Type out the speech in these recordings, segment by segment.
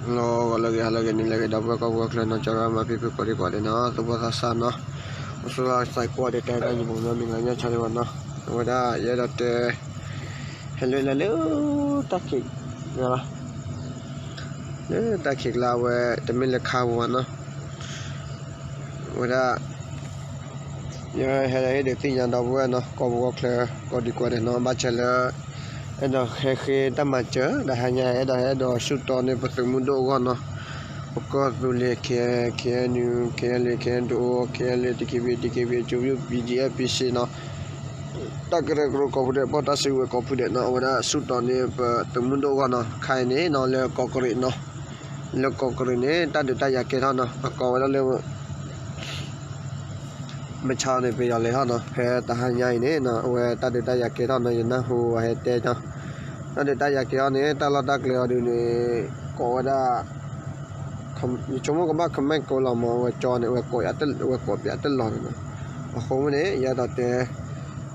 လီၤဂီၤလၢအဂ့ၤ ဟါလၢအဂ့ၤ နံၤလၢအဂ့ၤ ဒီပုၢ်ဝဲၢ်ကိးပူၤကိးချၢနီၤ, ကၠီကမၤဖံဖုကိးဒံကိးဒဲးနီၤ, သူၣ်ဘီၣ်သးစၢ်နီၤ, အိၣ်ဆူၣ်လီၤစဲးကွၢ်ဒီး တဲဒၣ်ယပူၤမီၢ်မံၤလၢညါ ဆီလံဝဲနီၤ, အဝဲဒၣ်ယအဲၣ်ဒိးတဲ ဟဲလၢလၢလၢ တၢ်ခံး လၢတၢ်ခံးကျါဝဲ တမ့ၢ်လၢခါပူၤဘၣ်နီၤ, အဝဲဒၣ် ယဟဲဒၣ်ဟ့ၣ်ဒုးသ့ၣ်ညါဒီပုၢ်ဝဲၢ်နီၤ ကိးပူၤကိးချၢ ကိးဒံကိးဒဲးနီၤ ဘၣ်ဆၣ်လၢ အဲၣ်ဒိးဟဲဃ့တၢ်မၤစၢၤ တဟါညါ အဲၣ်ဒိးဟဲဒိးဆူၣ်တီန့ၢ်ပသုးမုၢ်ဒိၣ်အဂီၢ်နီၤ, ပကီၢ်သူလ့ၤ K K N U K N L K N D O K N L T K B T K B H O B B G F P Cနီၤ, တၢ်ကရၢကရိကိးဖုဒဲး ပီၢ်တၢ်စုကဝဲၤကိးဖုဒဲးနီၤ အဝဲဒၣ်ဆူၣ်တီန့ၢ်ပသုးမုၢ်ဒိၣ်အဂီၢ်နီၤ, ခါအံၤန့ၣ်နီၤ လၢကီးကရံးနီၤ, လၢကီးကရံးန့ၣ် တၢ်ဒုးတၢ်ယၤကဲထီၣ်နီၤ အကိးဝဲဒၣ်လၢ မုၢ်ဆါန့ၣ် ပယီၤလဲၤထီၣ်နီၤ, ဖဲတဟါညါအံၤန့ၣ်နီၤ အဝဲတၢ်ဒုးတၢ်ယၤကဲထီၣ်နီၤ ယနၢ်ဟူအဟဲတဲနီၤ, တၢ်ဒုးတၢ်ယၤကဲထီၣ်န့ၣ် တၢ်လီၢ်တၢ်ကျဲအီၤဒုးန့ၣ် ကိးဝဲဒၣ် ယဆိကမိၣ်ကဘၣ် comment ကိးလီၤမး အဝဲကၠီန့ၣ် အဝဲကိးယၤ အဝဲကိးပၠးတလီၤန့ၣ်နီၤ, အဃိမ့ၢ်န့ၣ် ယအဲၣ်ဒိးတဲ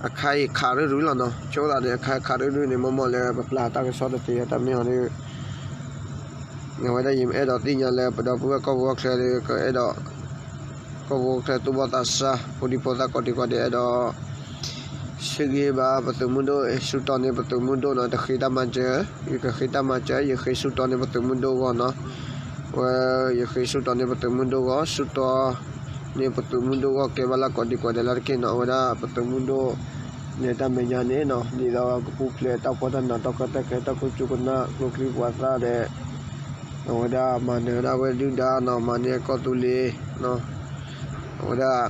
အခါအံၤခးရုၢ်ရုၢ်လီၤနီၤ, ဆိသးန့ၣ် အခါခးရုၢ်ရုၢ်န့ၣ် မ့ၢ်မ့ၢ်လၢပပျၢ်တၢ်ကစီၣ်တသ့ တၢ်မ့ၢ်အီၤဒီး အဝဲဒၣ်ယအဲၣ်ဒိးသ့ၣ်ညါလၢပဒီပုၢ်ဝဲၢ်ကိးပူၤကိးချၢဒီး ကအဲၣ်ဒိး ကိးပူၤကိးချၢသူၣ်ဘီၣ်သးစၢ် ဖိဒံဖိသၣ်ကိးဒံကိးဒဲး အဲၣ်ဒိး ဟ့ၣ်ဂံၢ်ဟ့ၣ်ဘါပသုးမုၢ်ဒိၣ် ဆူၣ်တီန့ၢ်ပသုးမုၢ်ဒိၣ်နီၤ, တဃ့တၢ်မၤစၢၤ, ယကဃ့တၢ်မၤစၢၤ ယဃ့ဆူၣ်တီန့ၢ်ပသုးမုၢ်ဒိၣ်အဂီၢ်နီၤ, ဝဲ ယဃ့ဆူၣ်တီန့ၢ်ပသုးမုၢ်ဒိၣ်အဂီၢ် ဆူၣ်တီန့ၢ်ပသုးမုၢ်ဒိၣ်အဂီၢ် ကဲဘၣ်လၢကိးဒံကိးဒဲးလၢတက့ၢ်နီၤ, အဝဲဒၣ်ပသုးမုၢ်ဒိၣ် န့ၣ်တၢ်မဲာ်ညါန့ၣ်နီၤ ဒ်သိးကပူၤဖျဲးတၢ်ဖှီၣ်တၢ်နး တၢ်ကီတၢ်ခဲ တၢ်ခိၣ်ကၠူကနၣ် ကျိချံမျိာ်သၣ်ဒီး အဝဲဒၣ်မၤနၢၤဝဲဒၣ်ဝဲဒုၣ်ဒါနီၤ, မၤန့ၢ်ကီၢ်သူလ့ၤ အဝဲဒၣ်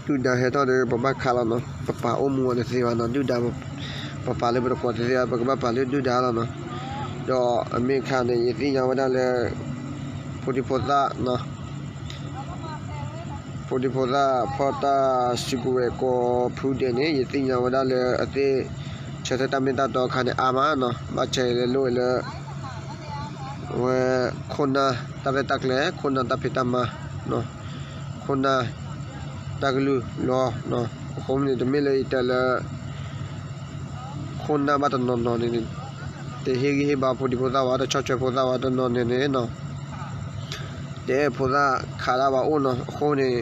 ဒုၣ်ဒါဟဲထီၣ်ဒီး ပဘၣ်ခးလီၤနီၤ, ပပာ်အိၣ်မူအီၤတသ့ဘၣ်နီၤ, ဒုၣ်ဒါ ပပာ်လၢပတကိးတသ့ဘၣ်, ပကဘၣ်ပာ်လၢဒုၣ်ဒါလီၤနီၤ, ဒီးအမ့ၢ်ခါန့ၣ် ယသ့ၣ်ညါဝဲဒၣ်လၢ ဖိဒံဖိသၣ် ဖိဒံဖိသၣ် ဖီၣ်တၢ်စုကဝဲၤကိးဖုဒဲးန့ၣ် ယသ့ၣ်ညါဝဲဒၣ်လၢအသ့ၣ် ဆၢထၢၣ်တၢ်မ့ၢ်တၢ်တီအခါန့ၣ် အါမးနီၤ, ဘၣ်ဆၣ်လၢလိၣ်ဝဲလၢ အဝဲ ခိၣ်နၢ်တၢ်ရဲၣ်တၢ်ကျဲၤ ခိၣ်နၢ်တၢ်ဖံးတၢ်မၤ ခိၣ်နၢ် တၢ်ကလုၢ်လီၤ, အဃိန့ၣ် တမ့ၢ်လၢယတဲလၢ ခိၣ်နၢ်ဘၣ်တနီၤနီၤန့ၣ် တဟ့ၣ်ဂံၢ်ဟ့ၣ်ဘါဖိဒံဖိသၣ်ဘၣ် တဆီၣ်ထွဲဖိသၣ်ဘၣ် တနီၤန့ၣ်န့ၣ်နီၤ တအဲၣ်ဖိသၣ်ခးဒၣ်ဘၣ်အိၣ်နီၤ, အဃိန့ၣ်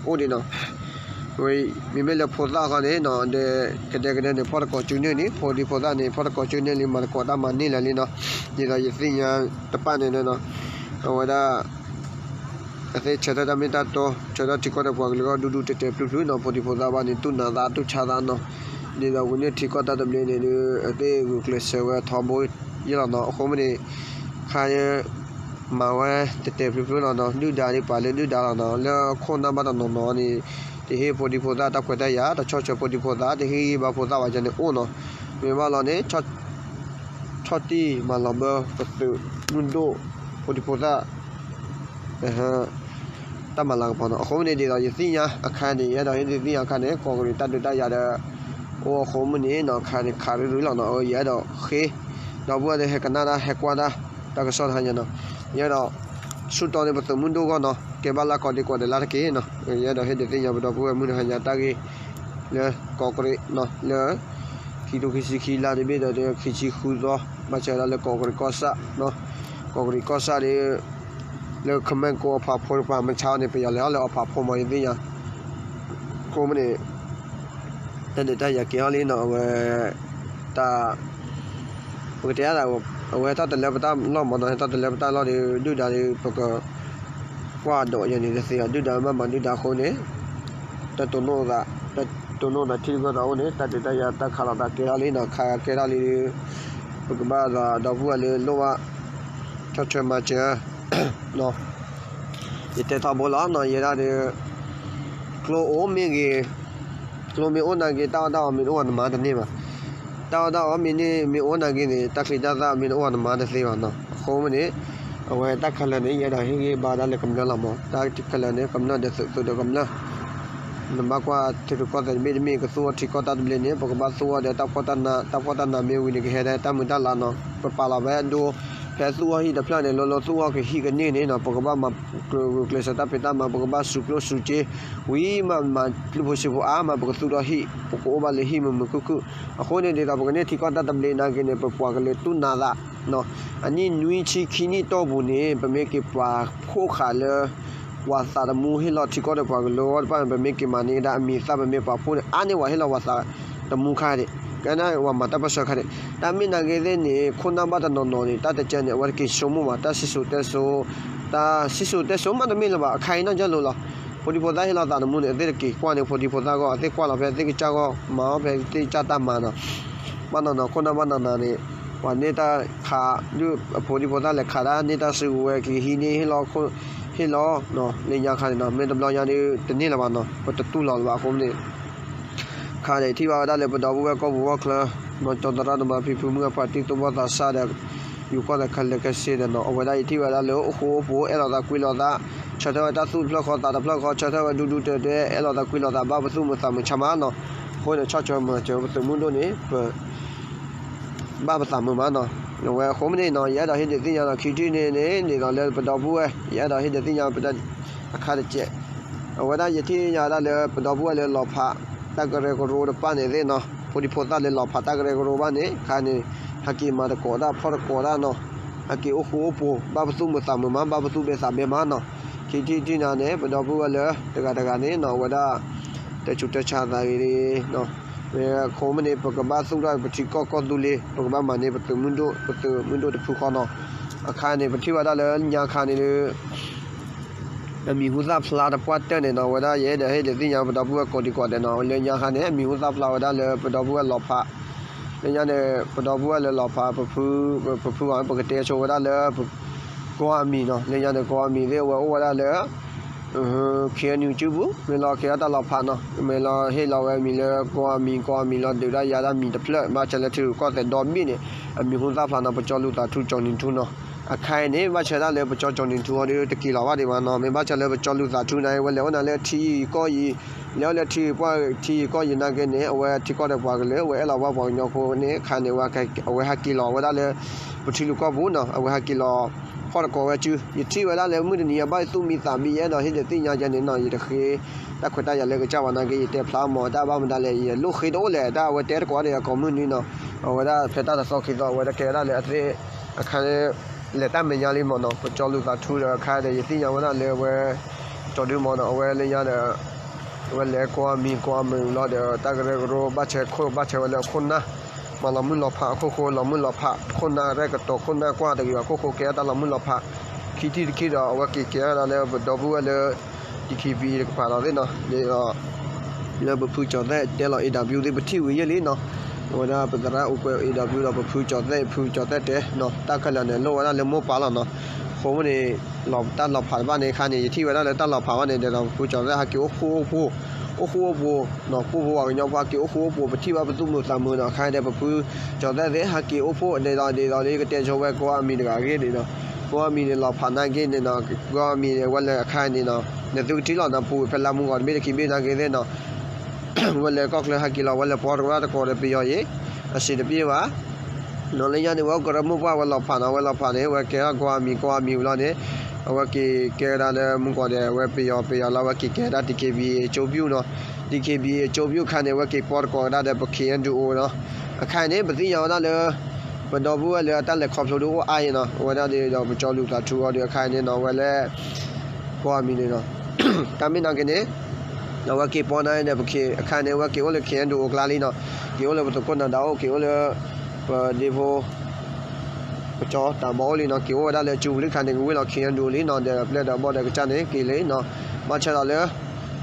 အိၣ်ဒံးနီၤ, ဝဲ မ့မ့ၢ်လၢဖိသၣ်ခီန့ၣ်နီၤ ဒီးကဒဲကဒဲန့ၣ် ဖီၣ်တကိးစုန့ၢ်လံ, ဖိဒံဖိသၣ်န့ၣ် ဖီၣ်တကိးစုန့ၢ်လံ မၤတကိးတၢ်မၤန့ၢ်လၢာ်လံနီၤ, ဒ်သိးယသ့ၣ်ညါတဖၣ်န့ၣ်နီၤ, အဝဲဒၣ် အသ့ၣ်ဆၢထၢၣ်တၢ်မ့ၢ်တၢ်တီ ဆၢထၢၣ်ထံကီၢ်ဒီးပှၤကလုာ်ဂီၢ်ဒူဒူတဲာ်တဲာ်ဖျုးဖျုးနီၤ, ဖိဒံဖိသၣ်ဘၣ်န့ၣ် တူၢ်နးသးတူၢ်ဆါသးနီၤ, ဒ်သိးဝံၤန့ၢ်ထံကီၢ်တၢ်သဘျ့န့ၣ်ဒီး အသ့ၣ်ဂုာ်ကျဲးစၢးဝဲထီဘိယဲၢ်လီၤနီၤ, အဃိမ့ၢ်န့ၣ် ခါ မၤဝဲတဲာ်တဲာ်ဖျုးဖျုးလီၤနီၤ, ဒုၣ်ဒါဒ်ပှၤလၢဒုၣ်ဒါလီၤနီၤ, လၢခိၣ်နၢ်ဘၣ်တနီၤနီၤန့ၣ် တဟ့ၣ်ဖိဒံဖိသၣ်တၢ်ခွဲးတၢ်ယာ် တဆီၣ်ထွဲဖိဒံဖိသၣ် တဟ့ၣ်ဂံၢ်ဘါဖိသၣ်ဘၣ်ယၤန့ၣ်အိၣ်နီၤ, မ့ၢ်ဘၣ်လီၤန့ၣ် ဆီၣ်တံၢ်မၤလီၤဘၢပသုးမုၢ်ဒိၣ် ဖိဒံဖိသၣ် တၢ်မၤလၤကပီၤနီၤ, အဃိမ့ၢ်န့ၣ်ဒ်သိးယသ့ၣ်ညါအခါန့ၣ် ယအဲၣ်ဒိးဟ့ၣ်ဒုးသ့ၣ်ညါအခါန့ၣ် ကီးကရံးတၢ်ဒုးတၢ်ယၤဒီး အိၣ်အဃိမ့ၢ်န့ၣ်နီၤ, အခါန့ၣ်ခးရုၢ်ရုၢ်လီၤနီၤ, အယအဲၣ်ဒိးဃ့ ဒီပုၢ်ဝဲၢ်လၢဟဲကနၣ်တၢ်ဟဲကွၢ်တၢ် တၢ်ကစီၣ်တဟါညါနီၤ, ယအဲၣ်ဒိး ဆူၣ်တီန့ၢ်ပသုးမုၢ်ဒိၣ်ဂီၢ်နီၤ, ကဲဘၣ်လၢကိးဒံကိးဒဲးလၢတက့ၢ်နီၤ, ယအဲၣ်ဒိးဟ့ၣ်ဒုးသ့ၣ်ညါပဒီပုၢ်ဝဲၢ်မုၢ်တဟါညါတၢ်ဂ့ၢ် လၢကီးကရံးနီၤ, လၢ ခံထိခံဆံခံလါတဘ့ၣ်ဒီး ခံဆံဃုသီ ဘၣ်ဆၣ်ဝဲဒၣ်လၢကီးကရံးကီၢ်ဆၣ်နီၤ, ကီးကရံးကီၢ်ဆၣ်ဒီး လၢ comment ကိးအဖးဖိတပၤ မုၢ်ဆါန့ၣ် ပယီၤလဲၤထီၣ်လၢအီဖးဖိမး ယသ့ၣ်ညါ, အဃိမ့ၢ်န့ၣ် တၢ်ဒုးတၢ်ယၤကဲထီၣ်လံနီၤ, အဝဲ တၢ် ပကတဲဒၣ် အဝဲဟဲထီၣ်တလၢပတၢ်လီၢ်မးနီၤ, ဟဲထီၣ်တလၢပတၢ်လီၢ်ဒီး ဒုၣ်ဒါဒီး ပကကွၢ်ဒိးယဲန့ၣ်တသ့ဘၣ်, ဒုၣ်ဒါဘၣ်မၤဒုၣ်ဒါအဃိန့ၣ် တတိၢ်နီၣ်သး တတိၢ်နီၣ်သးထံဂၢၢ်သးအိၣ်န့ၣ် တၢ်ဒုးတၢ်ယၤတၢ်ခးလိာ်သးကဲထီၣ်လံနီၤ, ခးကဲထီၣ်လံဒီး ပကဘၣ်သးဒီပုၢ်ဝဲၢ်လၢလိၣ်ဘၣ် ဆီၣ်ထွဲမၤစၢၤ ယတဲထီဘိလီၤနီၤ, ယဲဒၣ်ဒီး ကျိအိၣ်မ့ၢ်ဂ့ၤ, ကျိမ့ၢ်အိၣ်နာ်က့ တၢ်အီၣ်တၢ်အီမ့ၢ်တအိၣ်နမၤတန့ၢ်ဘၣ်, တၢ်အီၣ်တၢ်အီမ့ၢ်န့ၣ် မ့ၢ်အိၣ်နာ်က့န့ၣ် တၢ်ချံတၢ်သၣ်မ့ၢ်တအိၣ်နမၤတသ့ဘၣ်နီၤ, အဃိမ့ၢ်န့ၣ် အဝဲတၢ်ခဲလၢာ်န့ၣ် ယအဲၣ်ဒိးဟ့ၣ်ဂံၢ်ဘါဒၣ်လၢကမျၢၢ်လီၤမး, တၢ်ခဲလၢာ်န့ၣ် ကမျၢၢ်ဒီးသုး သုးဒီးကမျၢၢ် နဘၣ်ကွၢ်ထံရူၢ်ကီၢ်သဲးတဘ့ၣ်တမ့ၢ် ကသူၣ်အီၣ်ထံကီၢ်တၢ်သဘျ့န့ၣ် ပကဘၣ်သူၣ်အီၣ်ဒီးတၢ်ဖှီၣ်တၢ်နး တၢ်ဖှီၣ်တၢ်နးမ့ၢ်ဝံၤန့ၣ် ကဟဲဒီးတၢ်မုာ်တၢ်လၤနီၤ, ပပာ်လီၤဖဲအဒိ ဖဲသူၣ်အီၣ်ဟံၣ်တဖျၢၣ်န့ၣ် လီၤလီၤသူၣ်အီၣ်ကဟံၣ်ကန့ၢ်န့ၣ်နီၤ, ပကဘၣ်မၤကျိၤကျဲးစၢးတၢ်ဖံးတၢ်မၤ ပကဘၣ်စူၤကျိၣ်စူၤစ့ ဝံၤမးမၤလၢဖိဆံးဖိအါမး ပကသူၣ်ထီၣ်ဟံၣ် ပကအိၣ်ဘၣ်လၢဟံၣ်မုာ်မုာ်ခုၣ်ခုၣ်, အဃိန့ၣ်ဒ်သိးပကန့ၢ်ထံကီၢ်တၢ်သဘျ့နာ်က့န့ၣ် ပပှၤကလုာ်တူၢ်နးသး အနံၣ်နွံဆံခံနံၣ်တီၢ်ပူၤန့ၣ် ပမ့ၢ်က့ၤပာ်ဖှိၣ်ဃာ်လၢ ပှၤသးသမူဟ့ၣ်လီၤထံကီၢ်ဒီးပှၤကလုာ်အဂီၢ်တဖၣ်န့ၣ် ပမ့ၢ်က့ၤမၤန့ၢ်ကဒါအမံၤသၣ် ပမ့ၢ်ပာ်ဖှိၣ်န့ၣ် အါန့ၢ်ပှၤဟ့ၣ်လီၤပှၤသးသမူခါဒံး, ကဲန့ၣ်ပှၤမၤတၢ်ပၢၢ်ဆၢခါဒံး, တၢ်မ့ၢ်နာ်က့သ့ၣ်န့ၣ် ခိၣ်နၢ်ဘၣ်တနီၤနီၤန့ၣ် တၢ်တကဲန့ၣ် အဝဲတက့ၤဆိကမိၣ်ဘၣ် တၢ်စံၣ်စိၤတဲစိၤ, တၢ်စံၣ်စိၤတဲစိၤမးတမ့ၢ်လၢၤဘၣ် အခါအံၤနီၢ်ယၢ်လိၤလီၤ. ဖိဒံဖိသၣ်ဟ့ၣ်လီၤသးသမူန့ၣ် အသ့ၣ်တက့ၤကွၢ်န့ၣ် ဖိဒံဖိသၣ်အဂီၢ် အသ့ၣ်ကွၢ်လီၤဖဲသ့ၣ်ကစၢ်ဂီၢ် မၤအီၣ်ဖဲသ့ၣ်ကစၢ်တၢ်မၤနီၤ, ဘၣ်နီၤနီၤ ခိၣ်နၢ်ဘၣ်နီၤနီၤန့ၣ် ပှၤန့ၢ်တၢ်ခး ဒုးအဖိဒံဖိသၣ်လဲၤခးတၢ်န့ၢ်တၢ်စုကဝဲၤကဟံးန့ၢ်ဟ့ၣ်လီၤ ဟ့ၣ်လီၤ, လၢညါခါန့ၣ်နီၤ မ့ၢ်တဘျီညါဒုးတန့ၢ်လၢၤဘၣ်နီၤ ပတတူၢ်လိာ်လၢၤဘၣ်အဃိန့ၣ် ခါဒီးယထံၣ်ဘၣ်ဝဲဒၣ်လၢပဒီပုၢ်ဝဲၢ်ကီၢ်ပူၤကီၢ်ချၢ နီၢ်ကၠီသရၣ်သမါဖံဖုမုၢ်အဖါတံၢ်သူၣ်ဘီၣ်သးစၢ်ဒီး ယူၤကီၢ်သးခဲလၢာ်ခဲဆ့ဒီးနီၤ အဝဲဒၣ်ယထံၣ်ဝဲဒၣ်လၢအိၣ်ဃူအိၣ်ဖိး အဲၣ်လီၤသးကွံလီၤသး ဆၢထၢၣ်ဝဲတၢ်သူၣ်တဖျၢၣ်ဃီသးတဖျၢၣ်ဃီ ဆၢထၢၣ်ဝဲဒူဒူတဲာ်တဲာ် အဲၣ်လီၤသးကွံလီၤသး ဘၣ်ပသူၣ်မုာ်သးမုာ်ဆါမးနီၤ, အဃိန့ၣ် ဆီၣ်ထွဲမၤစၢၤပသုးမုၢ်ဒိၣ်န့ၣ် ပ ဘၣ်ပသးမုာ်မးနီၤ, အဝဲအဃိမ့ၢ်န့ၣ်နီၤ ယအဲၣ်ဒိးဟ့ၣ်ဒုးသ့ၣ်ညါဒီးခံထံၣ်န့ၣ်န့ၣ် ဒ်သိးလၢပဒီပုၢ်ဝဲၢ် ယအဲၣ်ဒိးဟ့ၣ်ဒုးသ့ၣ်ညါပတၢ်အခါတကဲး, အဝဲဒၣ်ယထံၣ်ညါဒၣ်လၢပဒီပုၢ်ဝဲၢ်လၢလီၤဖး တၢ်ကရၢကရိတဖၣ်န့ၣ်သ့ၣ်နီၤ ဖိဒံဖိသၣ်လၢလီၤဖးတၢ်ကရၢကရိဘၣ်န့ၣ် ခါန့ၣ် ဟဲက့ၤမၤသကိးတၢ်ဖီၣ်သကိးတၢ်နီၤ, ဟဲက့ၤအိၣ်ဃူအိၣ်ဖိး ဘၣ်ပသူၣ်မုာ်သးမုာ်မး ဘၣ်ပသူၣ်ဘဲသးဘဲမးနီၤ, ခံထံၣ်တထံၣ်ညါန့ၣ် ပဒီပုၢ်ဝဲၢ်လၢတဂၤတဂၤန့ၣ်နီၤ အဝဲဒၣ် တဲဆူးတဲဆါသးဂ့ၤ အဃိမ့ၢ်န့ၣ် ပကဘၣ်သူၣ်ထီၣ်ပထံကီၢ်ကီၢ်သူလ့ၤ ပကဘၣ်မၤန့ၢ်ပသုးမုၢ်ဒိၣ် ပသုးမုၢ်ဒိၣ်တဖုဃီနီၤ, အခါန့ၣ် ပထံၣ်ဝဲဒၣ်လၢညါခါန့ၣ်ဒီး အမံၤဟူသၣ်ဖျါတပှၢ်တၢၢ်န့ၣ်နီၤ အဝဲဒၣ်ယအဲၣ်ဒိးဟ့ၣ်ဒုးသ့ၣ်ညါပဒီပုၢ်ဝဲၢ်ကိးဒံကိးဒဲးနီၤ လၢညါခါန့ၣ် အမံၤဟူသၣ်ဖျါဝဲဒၣ်လၢပဒီပုၢ်ဝဲၢ်လီၤဖး, လၢညါန့ၣ် ပဒီပုၢ်ဝဲၢ်လၢလီၤဖး ပဖု ပဖုဂီၢ် ပကတဲဆိဝဲဒၣ်လၢ ကီၢ်အမံၤနီၤ လၢညါန့ၣ် ကီၢ်အမံၤသ့ၣ်အဝဲအိၣ်ဝဲဒၣ်လၢ ခ့ၣ်အဲၣ်ယူၣ်စုပူၤ မ့ၢ်လီၤက့ၤအတၢ်လီၤဖးနီၤ မ့ၢ်လီၤဟ့ၣ်လီၤဝဲအမံၤလၢကီၢ်အမံၤ ကီၢ်အမံၤလီၤဒုးဒၣ်ယၤဒၣ်မံၤတဖျၢၣ် ဘၣ်ဆၣ်လၢထံရူၢ်ကီၢ်သဲးဒီဘ့ၣ်န့ၣ် အမံၤဟူသၣ်ဖျါနီၤ ပကၠီလူၤသးထူ ကၠီနံၤထူနီၤ, အခါအံၤန့ၣ် ဘၣ်ဆၣ်ဒၣ်လၢပကၠီ ကၠီနံၤထူအီၤဒီးတက့ၤလီၤဘၣ်ဒံးဘၣ်နီၤ မ့ၢ်ဘၣ်ဆၣ်လၢပကၠီလူၤသးထူန့ၣ် ဝဲလဲၤအိၣ်နၤလၢထံယံၤကီၢ်ယံၤ လဲၤအိၣ်လၢထံယံၤကီၢ် ထံယံၤကီၢ်ယံၤနာ်က့န့ၣ် အဝဲထံကီၢ်ဒီးပှၤကလုာ် အဝဲအဲၣ်လီၤဝဲပှၤကညီဖိန့ၣ် အခါန့ၣ် အဝဲဟဲက့ၤလီၤဝဲဒၣ်လၢ ပထံလူၤကီၢ်ပူၤနီၤ အဝဲဟဲက့ၤလီၤ ဖီၣ်သကိးဝဲစု ယထံၣ်ဝဲဒၣ်လၢမုၢ်တနံၤအံၤ ဘၣ်သူၣ်မံသးမံ ယအဲၣ်ဒိးဟ့ၣ်ဒုးသ့ၣ်ညါယဲန့ၣ်နီၤ ယတဃ့တၢ်ခွဲးတၢ်ယာ်လၢကစၢ်ဘၣ်နာ်က့ ယတဲဖျါမၤတၢ်ဘၣ်မတၤလဲၣ် ယလိၣ်ဃ့တအိၣ်လဲၣ် တၢ်အဝဲတဲသကိးဒီးယကိးမုၢ်နွံနီၤ အဝဲဒၣ်ဖဲတၢ်တသီခံသီ အဝဲဒၣ်ကဲဝဲဒၣ်လၢအသ့ အခါ လဲၤတၢ်မဲာ်ညါလံမးနီၤ ပကၠီလူၤသးထူဒီးအခါဒီး ယသ့ၣ်ညါဝဲဒၣ်လၢအဝဲ ကၠီဒုမးနီၤ အဝဲလၢညါဒီး အဝဲလဲၤကီၢ်အမံၤ ကီၢ်အမံၤလီၤဒီး တၢ်ကရၢကရိဘၣ်ဆဲးခိၣ် ဘၣ်ဆဲးဝဲလၢအခိၣ်နၢ် မၤလီၤမုၢ်လီၤဖးအခိၣ်ဃိ လီၤမုၢ်လီၤဖး ခိၣ်နၢ်ရဲၣ်ကတီၤ ခိၣ်နၢ်ကွၢ်တဂ့ၤဘၣ် ခိၣ်ဃိကဲတၢ်လီၤမုၢ်လီၤဖး ခံထံၣ်တခံဒီး အဝဲက့ၤကဲဒၣ်လၢပဒီပုၢ်ဝဲၢ်လၢ DKBA တကပၤလီၤသ့ၣ်နီၤ ဒ်သိး လၢပဖုကၠီၤသဲးတဲလီၤ A W သ့ၣ် ပထံၣ်ဝံၤယဲၢ်လံနီၤ အဝဲဒၣ်ပသရၣ်အိၣ်ကွဲး A W ဒီးပဖုကၠီၤသဲး ဖုကၠီၤသဲးတဲနီၤ တၢ်ခဲလၢာ်န့ၣ် လိၣ်ဝဲဒၣ်လၢမိၢ်ပၢ်လီၤနီၤ အဃိမ့ၢ်န့ၣ် လီၤတၢ်လီၤဖးတဘၣ်န့ၣ် အခါန့ၣ် ယထံၣ်ဝဲဒၣ်လၢတၢ်လီၤဖးဘၣ်န့ၣ် ဒီးပဖုကၠီၤသဲးဟဲက့ၤအိၣ်ဃူအိၣ်ဖိး အိၣ်ဃူအိၣ်ဖိးနီၤ ပူဖိဝဲကညီဖိဟဲက့ၤအိၣ်ဃူအိၣ်ဖိး ပထံၣ်ဘၣ်ပသူၣ်မုာ်သးမုာ်နီၤ အခါဒီးပဖုကၠီၤသဲးသ့ၣ် ဟဲက့ၤအိၣ်ဖိး ဒ်သိးဒ်သိးလၢယကတဲဆိဝဲကိးအမံၤတဂၤအဂ့ၢ်န့ၣ်နီၤ ကိးအမံၤန့ၣ် လီၤဖးနာ်က့န့ၣ်နီၤ ကိးအမံၤန့ၣ်ဝဲလဲၤအခါန့ၣ်နီၤ နသုကထံၣ်လီၤနီၤ ပူၤဖဲလါမူဂီၤတဘ့ၣ်တခံဘ့ၣ်နာ်က့သ့ၣ်နီၤ ဝဲလဲၤကီၢ်ချၢဟဲက့ၤလီၤ ဝဲလဲၤပီတရၣ်တကိးဒီးပယီၤယ့ၣ် အစံးတပ့ၢ်ဘၣ် နီၤ လၢညါန့ၣ် ဝဲကရၢမိၢ်ပှၢ်ဝဲလီၤဖးနီၤ ဝဲလီၤဖးန့ၣ် ဝဲကဲထီၣ်ကိးအမံၤ ကိးအမံၤဝံၤလီၤန့ၣ် အဝဲက့ၤကဲဝဲဒၣ်လၢမူကီးဒီး အဝဲပယီၤ ပယီၤလီၤ အဝဲက့ၤကဲဝဲဒၣ် DKBA ကၠိပျူၣ်နီၤ DKBA ကၠိပျူၣ်အခါန့ၣ် အဝဲက့ၤပီတကိးဝဲဒၣ်ဒီးပ K N D O နီၤ အခါအံၤန့ၣ် ပသ့ၣ်ညါဝဲဒၣ်လၢ ပဒီပုၢ်ဝဲၢ်လၢအတၢ်လဲၤခီဖျိဒုးအိၣ်အါအံၤနီၤ အဝဲဒၣ်ဒီးပကၠီလူၤသးထူအီၤဒီးအခါအံၤန့ၣ်နီၤ ဝဲလဲၤ ကိးအမံၤန့ၣ်နီၤ တၢ်မ့ၢ်နာ်က့န့ၣ် အဝဲက့ၤပီနၤဒီးပ K အခါန့ၣ် အဝဲက့ၤအိၣ်လၢ K N D O အကျါလံနီၤ က့ၤအိၣ်လၢပသုးခိၣ်နၢၤဒါအိၣ် က့ၤအိၣ်လၢ ပဒ့ဖိ ပကၠီတၢ်ဘီအိၣ်လံနီၤ က့ၤအိၣ်ဝဲဒၣ်လၢအစုပူၤလံခါန့ၣ် ကဝ့ၢ်လီၤ K N D O လံနီၤ ဒီးပျဲၢ်ဒီးဘီၣ်ဒီးကစၢ်န့ၣ် က့ၤလံနီၤ ဘၣ်ဆၣ်ဒီးလၢ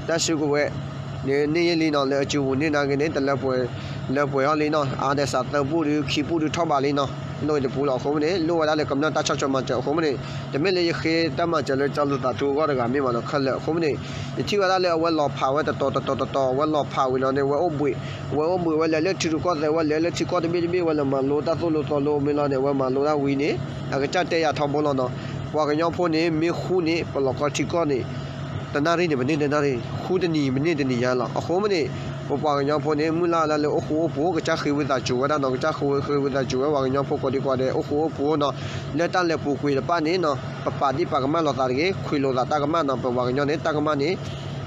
တၢ်စုကဝဲၤ န့ၣ်န့ၢ်ယဲၢ်လံနီၤ လၢအစုပူၤန့ၢ်နာ်က့န့ၣ် တလၢပှဲၤ လၢပှဲၤအီၤလံနီၤ အါဒီးစးသၢပူၢ်ဒုး ခံပူၢ်ဒုးထီၣ်ဘးလံနီၤ လိၣ်အံၤတပူၤလီၤ အဃိမ့ၢ်န့ၣ် လိၣ်ဝဲဒၣ်လၢကမျၢၢ်တၢ်ဆီၣ်ထွဲမၤစၢၤအဃိမ့ၢ်န့ၣ် တမ့ၢ်လၢယဃ့တၢ်မၤစၢၤလၢကၠီလူၤသးထူအဂီၢ်တဂၤမ့ၢ်ဘၣ်နီၤ ခဲလၢာ်အဃိမ့ၢ်န့ၣ် ယထံၣ်ဝဲဒၣ်လၢအဝဲလီၤဖးဝဲတတီၤတတီၤတတီၤ အဝဲလီၤဖးဝံၤလီၤန့ၣ် အဝဲအိၣ်ဘှံး အဝဲအိၣ်ဘှံးဝဲလဲၤလၢထံရူၢ်ကီၢ်သဲး အဝဲလဲၤလၢထံကီၢ်တဘ့ၣ်တဘ့ၣ် အဝဲလဲၤမၤလိတၢ်သိၣ်လိသီလိမ့ၢ်လီၤန့ၣ် အဝဲမၤလိတၢ်ဝံၤန့ၣ် အကစၢ်တဲယၤထီဘိလီၤနီၤ ပှၤကညီဖိန့ၣ် မ့ၢ်ဃူန့ၣ် ပလီၢ်ကီထံကီၢ်န့ၣ် တနၣ်ရံၣ်န့ၣ် ပန့ၢ်တနၣ်ရံၣ် ဃူတနံၤ ပန့ၢ်တနံၤညါလီၤ အဃိမ့ၢ်န့ၣ် ပပှၤကညီဖိန့ၣ် မုၢ်လၢ်လၢလၢအိၣ်ဃူအိၣ်ဖိး ကစၢ်ဃ့ဝံသးစူၤဝဲဒၣ်နီၤ ကစၢ်ဃ့ဝံသးစူၤဝဲပှၤကညီဖိကိးဒံကိးဒဲး အိၣ်ဃူအိၣ်ဖိးနီၤ လၢတၢ်လဲၤပူၤကွံာ်တဖၣ်န့ၣ်နီၤ ပပာ်ဒံးပာ်ကမၣ်လိာ်သးတဂ့ၤ ခွံးလိာ်သးတၢ်ကမၣ်နီၤ ပပှၤကညီန့ၣ် တၢ်ကမၣ်န့ၣ်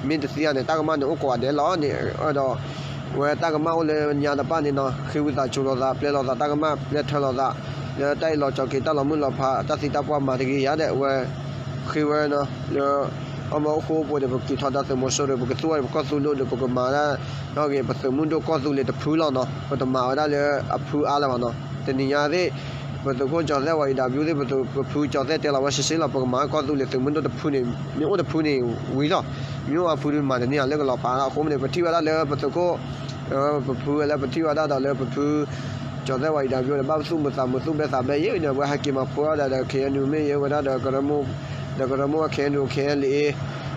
မ့ၢ်တသ့ဧါန့ၣ် တၢ်ကမၣ်န့ၣ်အိၣ်ကိးဂၤဒဲးလီၤန့ၣ် ဒီး ဝဲတၢ်ကမၣ်အိၣ်လၢညါတဖၣ်န့ၣ်နီၤ ဃ့ဝံသးစူၤလိာ်သး ပျဲလိာ်သးတၢ်ကမၣ် ပျဲထၢလိာ်သး လၢတၢ်အ့ၣ်လိာ်ဆိးက့ တၢ်လီၤမုၢ်လီၤဖး တၢ်သံတၢ်ပှၢ်မၤတဂ့ၤယၤဒီး အဝဲဃ့ဝဲနီၤ လၢ အမ့ၢ်အိၣ်ဃူအိၣ်ဖိးဒီး ပက့ၤထီဒါသုးမီၤစိရိၤ ပကသူဝဲဒီးပကီၢ်သူလ့ၤဒီး ပကမၤဒၣ် ဟီဂ့ၤ ပသုးမုၢ်ဒိၣ်ကီၢ်သူလ့ၤတဖုလီၤနီၤ. ပတမၤဝဲဒၣ်လၢအဖုအါလၢၤဘၣ်နီၤ. တနံၤညါသ့ၣ် ပသုးခိၣ်ကၠီၤသဲၣ်ဝဲ အံၤဒၣ်ဘျူးသ့ၣ် ပသုး ပဖုကၠီၤသဲၣ်တဲလီၤဝဲစ့စ့လီၤ. ပကမၤကီၢ်သူလ့ၤသုးမုၢ်ဒိၣ်တဖုန့ၣ် မ့ၢ်အိၣ်တဖုန့ၣ်ဝံၤလီၤ. မ့ၢ်အိၣ်အဖုဒုးမၤတန့ၢ်လၢကလီၤဖးလီၤ. အဃိန့ၣ် ပထံၣ်ဝဲဒၣ်လၢပသုးခိၣ် ပဖုဝဲလၢပထံၣ်ဝဲဒၣ်ဒီးလၢပဖု ကၠီၤသဲၣ်ဝဲ အံၤဒၣ်ဘျူးန့ၣ် ဘၣ်ပသူၣ်မုာ်သးမုာ်သူၣ်ဘဲသးဘဲယဲၢ်န့ၣ် အဝဲဟဲက့ၤမၤဖိဒီး ဒီး ခ့ၣ်အဲၣ်ယူၣ် မ့ၢ်ယဲၢ်ဝဲဒၣ်ဒီး ကရၢမိၢ် ဒီးကရၢမိၢ် ခ့ၣ်အဲၣ်ယူၣ် ခ့ၣ်အဲၣ်ယူၣ် ဒီး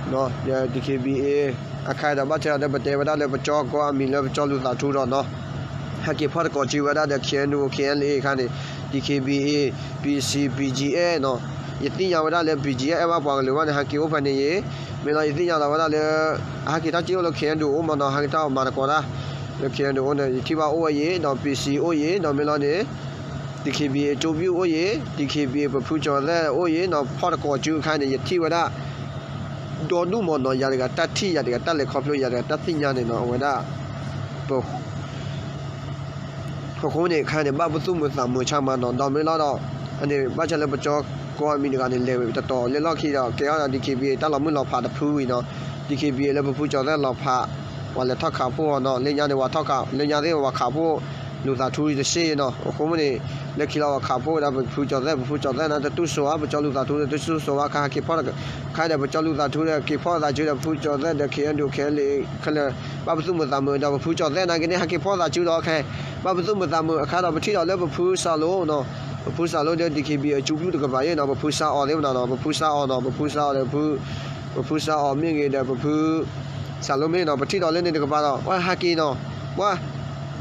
ဒံၣ်ခ့ၣ်ဘံၣ်အ့ၣ် အခါဒီး ဘၣ်ဆၣ်ဒီး ပတဲဝဲဒၣ်လၢပကၠီကီၢ်အမံၤလၢပကၠီလူၤသးထူဒီးနီၤ ဟဲက့ၤဖီၣ်တကိးစုဝဲဒၣ်ဒီး ခ့ၣ်အဲၣ်ယူၣ် ခ့ၣ်အဲၣ်ယူၣ် အခါန့ၣ် ဒံၣ်ခ့ၣ်ဘံၣ်အ့ၣ် ပံၣ်စံၣ် ပံၣ်ကၠံၣ်အဲၣ်နီၤ. ယသ့ၣ်ညါဝဲဒၣ်လၢ ပံၣ်ကၠံၣ်အဲၣ် အဲၣ်ဘၣ်ပှၤကလုာ်ဘၣ်န့ၣ် ဟဲက့ၤအိၣ်ဖဲန့ၣ်ယဲၢ်. မ့ၢ်လီၤ ယသ့ၣ်ညါလီၤဝဲဒၣ်လၢ ဟဲက့ၤထီၣ်က့ၤအိၣ်လၢ ခ့ၣ်အဲၣ်ယူၣ် အိၣ်မးနီၤ ဟဲက့ၤထီၣ်မၤသကိးတၢ် လၢ ခ့ၣ်အဲၣ်ယူၣ် အိၣ်န့ၣ် ယထံၣ်ဘၣ်အိၣ်ဝဲယဲၢ် ဒီး ပံၣ်စံၣ် အိၣ်ယဲၢ် ဒီးမ့ၢ်လီၤန့ၣ် ဒံၣ်ခ့ၣ်ဘံၣ်အ့ၣ် ကၠိဘံၣ်အိၣ်ယဲၢ် ဒံၣ်ခ့ၣ်ဘံၣ်အ့ၣ် ပဖုကၠီၤသဲၣ်အိၣ်ယဲၢ်နီၤ ဖီၣ်တကိးစုအခါန့ၣ် ယထံၣ်ဝဲဒၣ် ဒီဒူၣ်မးနီၤ ယၤတဂၤတၢ်ထံၣ် ယၤတဂၤတၢ်လဲၤခီဖျိ ယၤတဂၤတၢ်သ့ၣ်ညါန့ၣ်နီၤ အဝဲဒၣ် ပ အဃိန့ၣ် အခါန့ၣ် ဘၣ်ပသူၣ်မုာ်သးမုာ်ဆါမးနီၤ ဒီးမ့ၢ်လီၤဒီး အန့ၣ် ဘၣ်ဆၣ်လၢပကၠီကီၢ်အမံၤတဂၤန့ၣ် လဲၤဝဲတတီၤလၢလီၢ်ခံဒီး ကဲထီၣ်ဒီး ဒံၣ်ခ့ၣ်ဘံၣ်အ့ၣ် တၢ်လီၤမုၢ်လီၤဖးတဖုဝံၤနီၤ ဒံၣ်ခ့ၣ်ဘံၣ်အ့ၣ် လၢပဖုကၠီၤသဲၣ်လီၤဖး ပှၤလဲၤထီၣ်ခးဖှိၣ်အီၤနီၤ လၢညါန့ၣ် ပှၤခးဖှိၣ် လူၤသးထူတစ့နီၤ အဃိန့ၣ် လၢခံလီၤပှၤခးဖှိၣ်ဝဲဒၣ် ပဖုကၠီၤသဲၣ် ပဖုကၠီၤသဲၣ်န့ၣ် တတူၢ်စိဘၣ် ပကၠီလူၤသးထူန့ၣ် တတူၢ်စိဘၣ် ခါဟဲက့ၤဖီၣ် ခါဒီးပကၠီလူၤသးထူဒီး က့ၤဖီၣ်သးစုဒီး ပဖုကၠီၤသဲၣ်ဒီး ခ့ၣ်အဲၣ်ယူၣ် ခ့ၣ်အဲၣ်ယူၣ် ခဲလၢာ် ဘၣ်ပသူၣ်မုာ်သးမုာ်ဒီး ပဖုကၠီၤသဲၣ်နာ်က့န့ၣ် ဟဲက့ၤဖီၣ်သးစုဒီးခဲ ဘၣ်ပသူၣ်မုာ်သးမုာ်အခါဒီး ပထံၣ်ဒီးလၢပဖုစၢ်လိနီၤ ပဖုစၢ်လိဒီး ဒံၣ်ခ့ၣ်ဘံၣ်အ့ၣ် ကၠိဘံၣ်တကပၤယဲၢ်နီၤ ပဖုစၢ်အီၤသ့ၣ်မနၤနီၤ ပဖုစၢ်အီၤနီၤ ပဖုစၢ်အီၤဒီး ပဖုစၢ်အီၤမ့ၢ်ဂ့ၤဒီး ပဖု စၢ်လိမ့ၢ်နီၤ ပထံၣ်ဒီးလၢန့ၣ်တကပၤဒီး ပှၤဟဲက့ၤနီၤ ပှၤ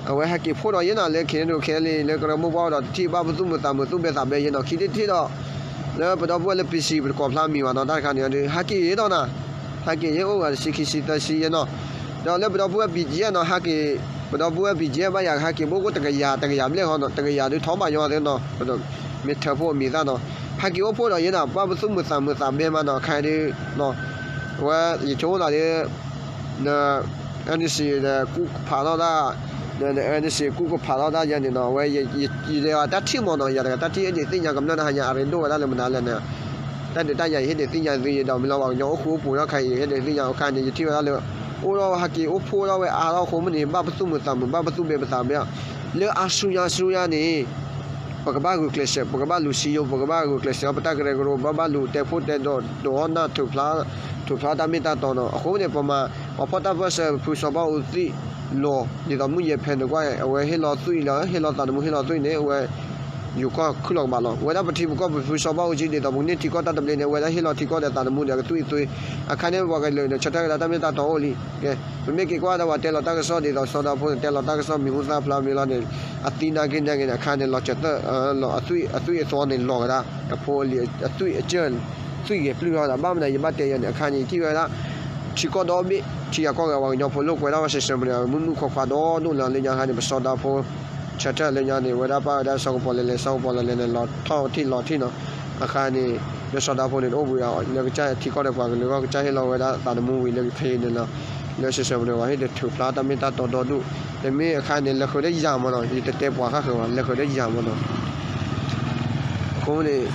အဝဲဟဲက့ၤဖှိၣ်ဒီးယဲၢ်နီၤ လၢ ခ့ၣ်အဲၣ်ယူၣ် ခ့ၣ်အဲၣ်ယူၣ် လၢကရၢမိၢ်ပှၢ်ဒီး တထံၣ်ဘၣ်ပသူၣ်မုာ်သးမုာ်သူၣ်ဘဲသးဘဲယဲၢ်နီၤ ခံထံၣ်တထံၣ်ဒီး လၢပဒီပုၢ်ဝဲၢ်လၢ ပံၣ်စံၣ် ပတကိးဖျါမံၤဘၣ်နီၤ တၢ်တခါန့ၣ်ဒီး ဟဲက့ၤယဲၢ်ဒီးနၤ ဟဲက့ၤယဲၢ်အိၣ်ဂၤတဆံခံဆံသၢဆံယဲၢ်နီၤ ဒီးလၢပဒီပုၢ်ဝဲၢ် ပံၣ်ကၠံၣ်နီၤ ဟဲက့ၤ ပဒီပုၢ်ဝဲၢ် ပံၣ်ကၠံၣ် ဘၣ်ယၤဟဲက့ၤ ပအိၣ်ကိၣ်တကယၤ တကယၤဘျဲၣ်ဃီနီၤ တကယၤဒုးထီၣ်ဘၣ်ယွၤသ့နီၤ မ့ၢ်ထၢဖှိၣ်အမံၤသၣ်နီၤ ဟဲက့ၤအိၣ်ဖှိၣ်ဒီးယဲၢ်နီၤ ဘၣ်ပသူၣ်မုာ်သးမုာ်သးဘဲမးနီၤ ခါဒုး အဝဲ ယဆိကမိၣ်လီၤဒီး န NCA ဒီးကူၣ်ကဖးထီၣ်တၢ် န NCA ကူၣ်ကဖးထီၣ်တၢ်ယဲၢ်န့ၣ်နီၤ အဝဲ ယလဲၤအတၢ်ထံၣ်မးနီၤ ယၤတဂၤတၢ်ထံၣ်ဟ့ၣ်ဒုးသ့ၣ်ညါကမျၢၢ်တဟါညါ အရ့ဒိၣ်ဝဲဒၣ်လၢမနုၤလဲၣ်န့ၣ် တၢ်ဒုးတၢ်ယၤယဟ့ၣ်ဒုးသ့ၣ်ညါသုယဒီးမ့ၢ်လီၤ ပှၤကညီအိၣ်ဃူအိၣ်ဖိးထီၣ်ခါအံၤ ယဟ့ၣ်ဒုးသ့ၣ်ညါအခါန့ၣ် ယထံၣ်ဝဲဒၣ်လၢ အိၣ်ဒီးဟဲက့ၤအိၣ်ဖှိၣ်ထီၣ်ဝဲအါထီၣ်အဃိမ့ၢ်န့ၣ် ဘၣ်ပသူၣ်မုာ်သးမုာ် ဘၣ်ပသူၣ်ဘဲပသးဘဲ လၢအါဆူညါဆူညါန့ၣ် ပကဘၣ်ဂုာ်ကျဲးစၢး ပကဘၣ်လူၤဆံယိ ပကဘၣ်ဂုာ်ကျဲးစၢး ပတၢ်ကရၢကရိ ဘၣ်ဘၣ်လူၤတဲဖှိၣ်တဲဒီး ဒိးအီၣ်နၢ် ထုးဖျါ ထုးဖျါတၢ်မ့ၢ်တၢ်တီနီၤ အဃိန့ၣ် ပမၤ ပှၤဖီၣ်တၢ်ပၢၢ်ဆၢ ပဖုစီၤဘၣ်အူသွံၣ်လီၤ ဒ်သိးမုၢ်ယဲၢ်ဖဲန့ၣ်ကွၢ် အဝဲဟ့ၣ်လီၤသွံၣ်လီၤ ဟ့ၣ်လီၤသးသမူဟ့ၣ်လီၤသွံၣ်န့ၣ် အဝဲ ယူၤကီၢ်ခုၣ်လီၤကဘၣ်လီၤ ဝဲဒၣ်ပထံပကီၢ်ပဖုစီၤဘၣ်အူကၠံ ဒ်သိးပကန့ၢ်ထံကီၢ်တၢ်တဘျ့န့ၣ် အဝဲဒၣ်ဟ့ၣ်လီၤထံကီၢ်ဒီးသးသမူဒီးကသွံၣ်အသွံၣ် အခါန့ၣ် ပှၤကလုာ်န့ၣ် ဆၢထၢၣ်ကဒါတၢ်မ့ၢ်တၢ်တီအိၣ်လံ ကဲ ပမ့ၢ်က့ၤကွၢ်ဒီးပှၤတဲလီၤတၢ်ကစီၣ်ဒ်သိးစီၤဒၤဖိန့ၣ် တဲလီၤတၢ်ကစီၣ်မံၤဟူသၣ်ဖျါမ့ၢ်လီၤန့ၣ် အသံနာ်က့န့ၣ် အခါန့ၣ် လီၤစၢၤသၢၣ် အသွံၣ်အသွံၣ်အသွီန့ၣ်လီၤကဒါ အဖိအလံၤ အသွံၣ်အစၢၢ် သွံၣ်ဂဲၤပျုၢ်ထီၣ်ဒီး ဘၣ်မနုၤယဘၣ်တဲယဲၢ်န့ၣ် အခါန့ၣ် ယထံၣ်ဝဲဒၣ် ထံကီၢ်ဒီဘ့ၣ် ထံဂၤကီၢ်ဂၤ ပှၤကညီဖိလိာ်ကွဲဒၣ်ဝဲ စဲးစဲးမနုၤ မုၢ်မုၢ်ခွါခွါဒီဒိၣ်လၢလၢညါအခါန့ၣ် ပစီၤဒၤဖိ ဆၢထၢၣ်လၢညါန့ၣ် ဝဲဒၣ်ပၣ်ဝဲဒၣ်စီၤကပီၤလဲၤလဲၤ စီၤကပီၤလဲၤလဲၤ လီၤထီၣ်ထံၣ်လီၤထံၣ်နီၤ အခါန့ၣ် လၢစီၤဒၤဖိန့ၣ် တအိၣ်ဘှံးအီၤ လၢကစၢ်ထံကီၢ်ဒီးပှၤကလုာ်ဂီၢ် ကစၢ်ဟ့ၣ်လီၤဝဲဒၣ်သးသမူဝံၤလၢကထံၣ်န့ၣ်လီၤ လၢစဲးစဲးမနုၤ ပှၤဟ့ၣ်ဒုးထုးဖျါတၢ်မ့ၢ်တၢ်တီဒီဒူၣ် တမ့ၢ်အခါန့ၣ် လဲၤဃုာ်ဒီးယၤမးနီၤ ယတတဲပှၤဃၣ်ဃုာ်ဘၣ် လဲၤဃုာ်ဒီးယၤမးနီၤ အဃိန့ၣ်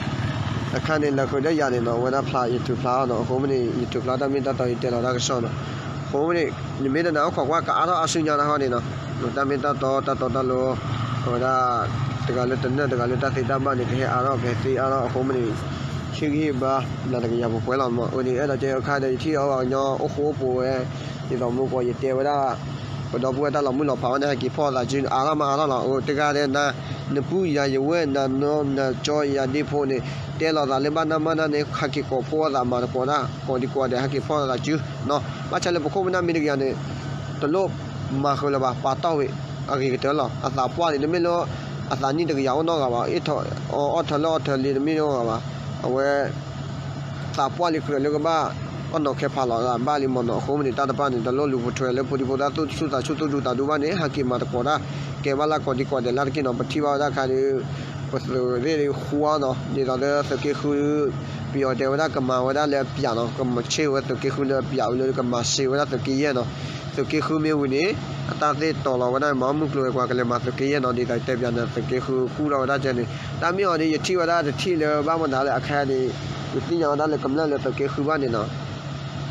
အခါန့ၣ် လဲၤဃုာ်ဒီးယၤန့ၣ်နီၤ အဝဲဒၣ်ဖျါ ယထုးဖျါအီၤနီၤ အဃိမ့ၢ်န့ၣ် ယထုးဖျါတၢ်မ့ၢ်တၢ်တီ ယတဲလီၤတၢ်ကစီၣ်နီၤ အဃိမ့ၢ်န့ၣ် နမ့ၢ်တနာ်အိၣ်ခိးကွၢ်ကအါထီၣ်အါဆူညါတၢ်ဟီန့ၣ်နီၤ တၢ်မ့ၢ်တၢ်တီ တၢ်တီတၢ်လိၤ အဝဲဒၣ် တဂၤလၢတနၢ်တဂၤလၢတၢ်သ့တၢ်ဘၣ်န့ၣ် ကဟဲအါထီၣ်ကဟဲသ့အါထီၣ်အဃိမ့ၢ်န့ၣ် ဟ့ၣ်ဂံၢ်ဟ့ၣ်ဘါ နၤတကယၤပှဲၤပှဲၤလီၤမး အဃိန့ၣ် အဲၣ်ဒိးတဲအခါဒီး ယထံၣ်အီၤဘၣ်ကညီအိၣ်ဃူအိၣ်ဖိးဝဲ ဒ်သိးမူကီး ယတဲဝဲဒၣ် ပဒီပုၢ်ဝဲၢ်တၢ်လီၤမုၢ်လီၤဖးဝဲန့ၣ် ဟဲက့ၤဖီၣ်သးစု အါထီၣ်မးအါထီၣ်လီၤ အတဂၤဒီးနၤ နပုၢ်ယၤယဝဲၢ် နနီၢ်နကၠီယၤဒ့ဖိန့ၣ် တဲလီၤသးလၢဘၣ်နၢ်မၢ်နၢ်န့ၣ် ဟဲက့ၤကိးဖှိၣ်အသးမၤသကိးတၢ် ကိးဒံကိးဒဲး ဟဲက့ၤဖီၣ်သးစုနီၤ ဘၣ်ဆၣ်လၢပခိၣ်ပနၢ်မ့ၢ်တကယၤန့ၣ် တလိၣ်မၤဃုာ်လၢၤဘၣ် ပာ်တီၢ်ဝံၤ အဂ့ၤကတၢၢ်လီၤ အသးပှၢ်န့ၣ် တမ့ၢ်လၢ အသးနံၣ်တကယၤအိၣ်နီတဂၤဘၣ် အီၣ်ထၢလၢအီၣ်ထၢလံတမ့ၢ်နီတဂၤဘၣ် အဝဲ သးပှၢ်လံကြၢးလၢကဘၣ် အီၣ်နီၤခဲဖးလီၤသးဘၣ်လံမ့ၢ်နီၤ အဃိမ့ၢ်န့ၣ် တၢ်တဖၣ်န့ၣ် တလိၣ်လူၤပိာ်ထွဲလၢဖိဒံဖိသၣ် သူၣ်ဆူၣ်သးဆူၣ်သူၣ်ဒူသးဒူဘၣ်န့ၣ် ဟဲက့ၤမၤသကိးတၢ် ကဲဘၣ်လၢကိးဒံကိးဒဲးလၢ်တက့ၢ်နီၤ ပထံၣ်ဘၣ်ဝဲဒၣ်ခါဒီး ပသုးသ့ၣ်ဃူအီၤနီၤ ဒ်သိးလၢသုးက့ဃု ပယီၤတဲဝဲဒၣ်ကမၤဝဲဒၣ်လၢအပျးနီၤ ကမၤဆ့ၣ်ဝဲသုးက့ဃုလၢအပျးဝံၤလၢကမၤစ့ဝဲဒၣ်သုးက့ယဲၢ်နီၤ သုးက့ဃုမ့ၢ်ဝံၤန့ၣ် အတၢ်သ့ၣ်တီၤလီၤဝဲဒၣ်မ့ၢ်မုၢ်ကျိၤဝဲၤကွာ်ကလဲၤမၤသုးက့ယဲၢ်နီၤ ဒ်သိးတဲပၠးန့ၣ် သုးက့ဃုကူၣ်ထီၣ်ဝဲဒၣ်ကဲန့ၣ် တၢ်မ့ၢ်အီၤဒီး ယထံၣ်ဝဲဒၣ်တထံၣ်လၢဘၣ်မနုၤလၢအခါန့ၣ် ယသ့ၣ်ညါဝဲဒၣ်လၢကမျၢၢ်လၢသုးက့ဃုဘၣ်န့ၣ်နီၤ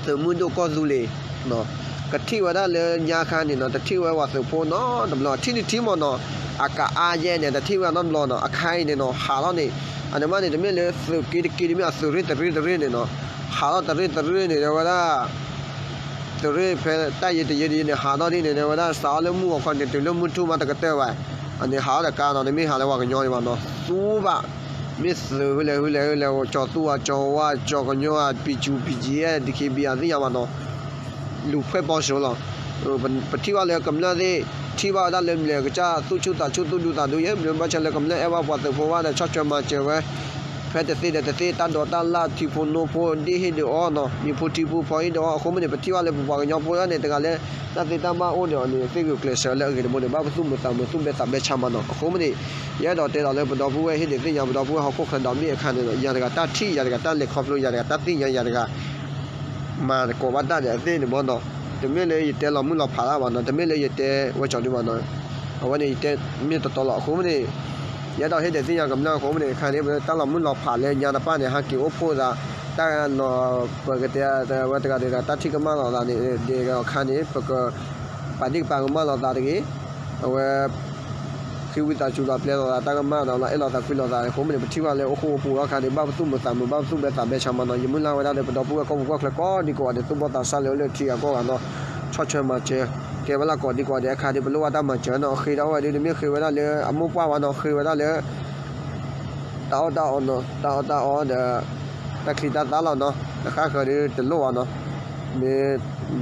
သုးမုၢ်ဒိၣ်ကီၢ်သူလ့ၤ ကထံၣ်ဝဲဒၣ်လၢညါခါန့ၣ်နီၤ တထံၣ်ဝဲဝဲသုးဖိနီတဘျီ ထံၣ်တထံၣ်မ့ၢ်နီၤ အကအါယဲန့ၣ် တထံၣ်ဝဲနီတဘျီနီၤ အခါအံၤန့ၣ်နီၤ ဟးထီၣ်န့ၣ် အန့ၣ်မးန့ၣ် တမ့ၢ်လၢသုးက့တက့တမ့ၢ်အသုးရ့ၣ်တရ့ၣ်တရ့ၣ်န့ၣ်နီၤ ဟးထီၣ်တရ့ၣ်တရ့ၣ်န့ၣ် တဲဝဲဒၣ် သုးရ့ၣ်ဖဲတၢ်ယံၤတယံၤတယံၤန့ၣ် ဟးထီၣ်ဒ်န့ၣ် တဲဝဲဒၣ် စးထီၣ်လၢမုၢ်ဂီၤခီန့ၣ် တုၤလၢမုၢ်ထူၣ်မးတကတၢၢ်ဘၣ် အန့ၣ်ဟးထီၣ်တကါနီၤ တမ့ၢ်ဟးလၢပှၤကညီဒံးဘၣ်နီၤ သူဘၣ် မ့ၢ်သုးဖဲလဲၣ်ဖဲလဲၣ်ဖဲလဲၣ် ကၠီၤသူအကၠီၤဝါ ကၠီၤကညီအ ပံၤစူၤ ပံၤကၠံ အဲ ဒံးခ့ဘံ အသ့ၣ်ညါဘၣ်နီၤ လူၤဖှဲၣ်ပီစိၤလီၤ ပထံၣ်ဘၣ်လၢကမျၢၢ်သ့ၣ် ထံၣ်ဘၣ်ဝဲဒၣ်လၢမလဲၤကစၢ်သူၣ်ဆူၣ်သးဆူၣ် သူၣ်ဒူသးဒူယဲ မ့ၢ်ဘၣ်ဆၣ်လၢကမျၢၢ်အဲၣ်ဘၣ်ပှၤသုးဖိဘၣ်ဒီး ဆီၣ်ထွဲမၤစၢၤဝဲ ဖဲတသ့ဒီးတသ့ တၢ်ဒိးတၢ်လၣ် ထံဖိနိဖိ ဒ့ၣ်ဟ့ၣ်ဒုးအီၤနီၤ မံၤဖိထံဖိဖီဟ့ၣ်ဒုးအီၤ အဃိမ့ၢ်န့ၣ် ပထံၣ်ဘၣ်လၢပပှၤကညီဖိန့ၣ် တဂၤလၢ တၢ်သ့တၢ်ဘၣ်အိၣ်ဒီးအီၤန့ၣ် သ့ၣ်ဂုာ်ကျဲးစၢးလၢအဂ့ၤတဘိန့ၣ် ဘၣ်ပသူၣ်မုာ်သးမုာ် သူၣ်ဘဲသးဘဲဆါမးနီၤ အဃိမ့ၢ်န့ၣ် ယအဲၣ်ဒိးတဲဒီးလၢပဒီပုၢ်ဝဲၢ် ဟ့ၣ်ဒုးသ့ၣ်ညါပဒီပုၢ်ဝဲၢ်ဟီၣ်ခိၣ်ချၢဒီဘ့ၣ်အခါန့ၣ်ဒီး ယၤတဂၤတၢ်ထံၣ် ယၤတဂၤတၢ်လဲၤခီဖျိ ယၤတဂၤတၢ်သ့ၣ်ညါ ယၤတဂၤ မၤသကိးဘၣ်တၢ်ဒီးအသ့ၣ်န့ၣ်မးနီၤ တမ့ၢ်လၢယတဲလီၤမုၢ်လီၤဖးတၢ်ဘၣ်နီၤ တမ့ၢ်လၢယတဲဝဲကၠီဒုးဘၣ်နီၤ အဝဲန့ၣ်ယတဲမ့ၢ်တတီလီၤ အဃိမ့ၢ်န့ၣ် ယအဲၣ်ဒိးဟ့ၣ်ဒုးသ့ၣ်ညါကမျၢၢ်အဃိမ့ၢ်န့ၣ် အခါန့ၣ် ပတၢ်လီၤမုၢ်လီၤဖးလၢညါတဖၣ်န့ၣ် ဟဲက့ၤအိၣ်ဖှိၣ်သး တၢ်နီၤ ပကတဲဝဲတဂၤဒီးတၢ်ထံၣ်ကမၣ်လိာ်သးန့ၣ် ဒ်အခါန့ၣ် ပက ပာ်ဒ့ၣ်ကပာ်ကမၣ်လိာ်သးတဂ့ၤ အဝဲ ဃ့ဝံသးစူၤလီၤပျဲလိာ်သး တၢ်ကမၣ်ဒီးလီၤအဲၣ်လိာ်သးကွံလိာ်သးအဃိမ့ၢ်န့ၣ် ပထံၣ်ဘၣ်လၢအိၣ်ဃူအိၣ်ဖိးလီၤအခါန့ၣ် ဘၣ်ပသူၣ်မုာ်သးမုာ် ဘၣ်ပသူၣ်ဘဲသးဘဲဆါမးနီၤ ယမုၢ်လၢ်ဝဲဒၣ်ဒီး ပဒီပုၢ်ဝဲၢ်ကီၢ်ပူၤကီၢ်ချၢကိးဒံကိးဂၤဒဲး သူၣ်ဘီသးစၢ်လၢအိၣ်လၢထံဂၤကီၢ်ဂၤနီၤ ဆီၣ်ထွဲမၤစၢၤ ကဲဝဲလၢကိးဒံကိးဂၤဒဲး အခါဒုး ပလိၣ်ဘၣ်တၢ်မၤစၢၤနီၤ အဃ့ဒီးဝဲဒုး တမ့ၢ်ဃ့ဝဲဒၣ်လၢအမိၢ်ပှၢ်ဘၣ်နီၤ ဃ့ဝဲဒၣ်လၢ တၢ်အီၣ်တၢ်အီနီၤ တၢ်အီၣ်တၢ်အီဒီး တၢ်ချံတၢ်သၣ်လီၤနီၤ တဃၣ်ဃၢၤဒုးတလိၣ်ဘၣ်နီၤ မ့ၢ်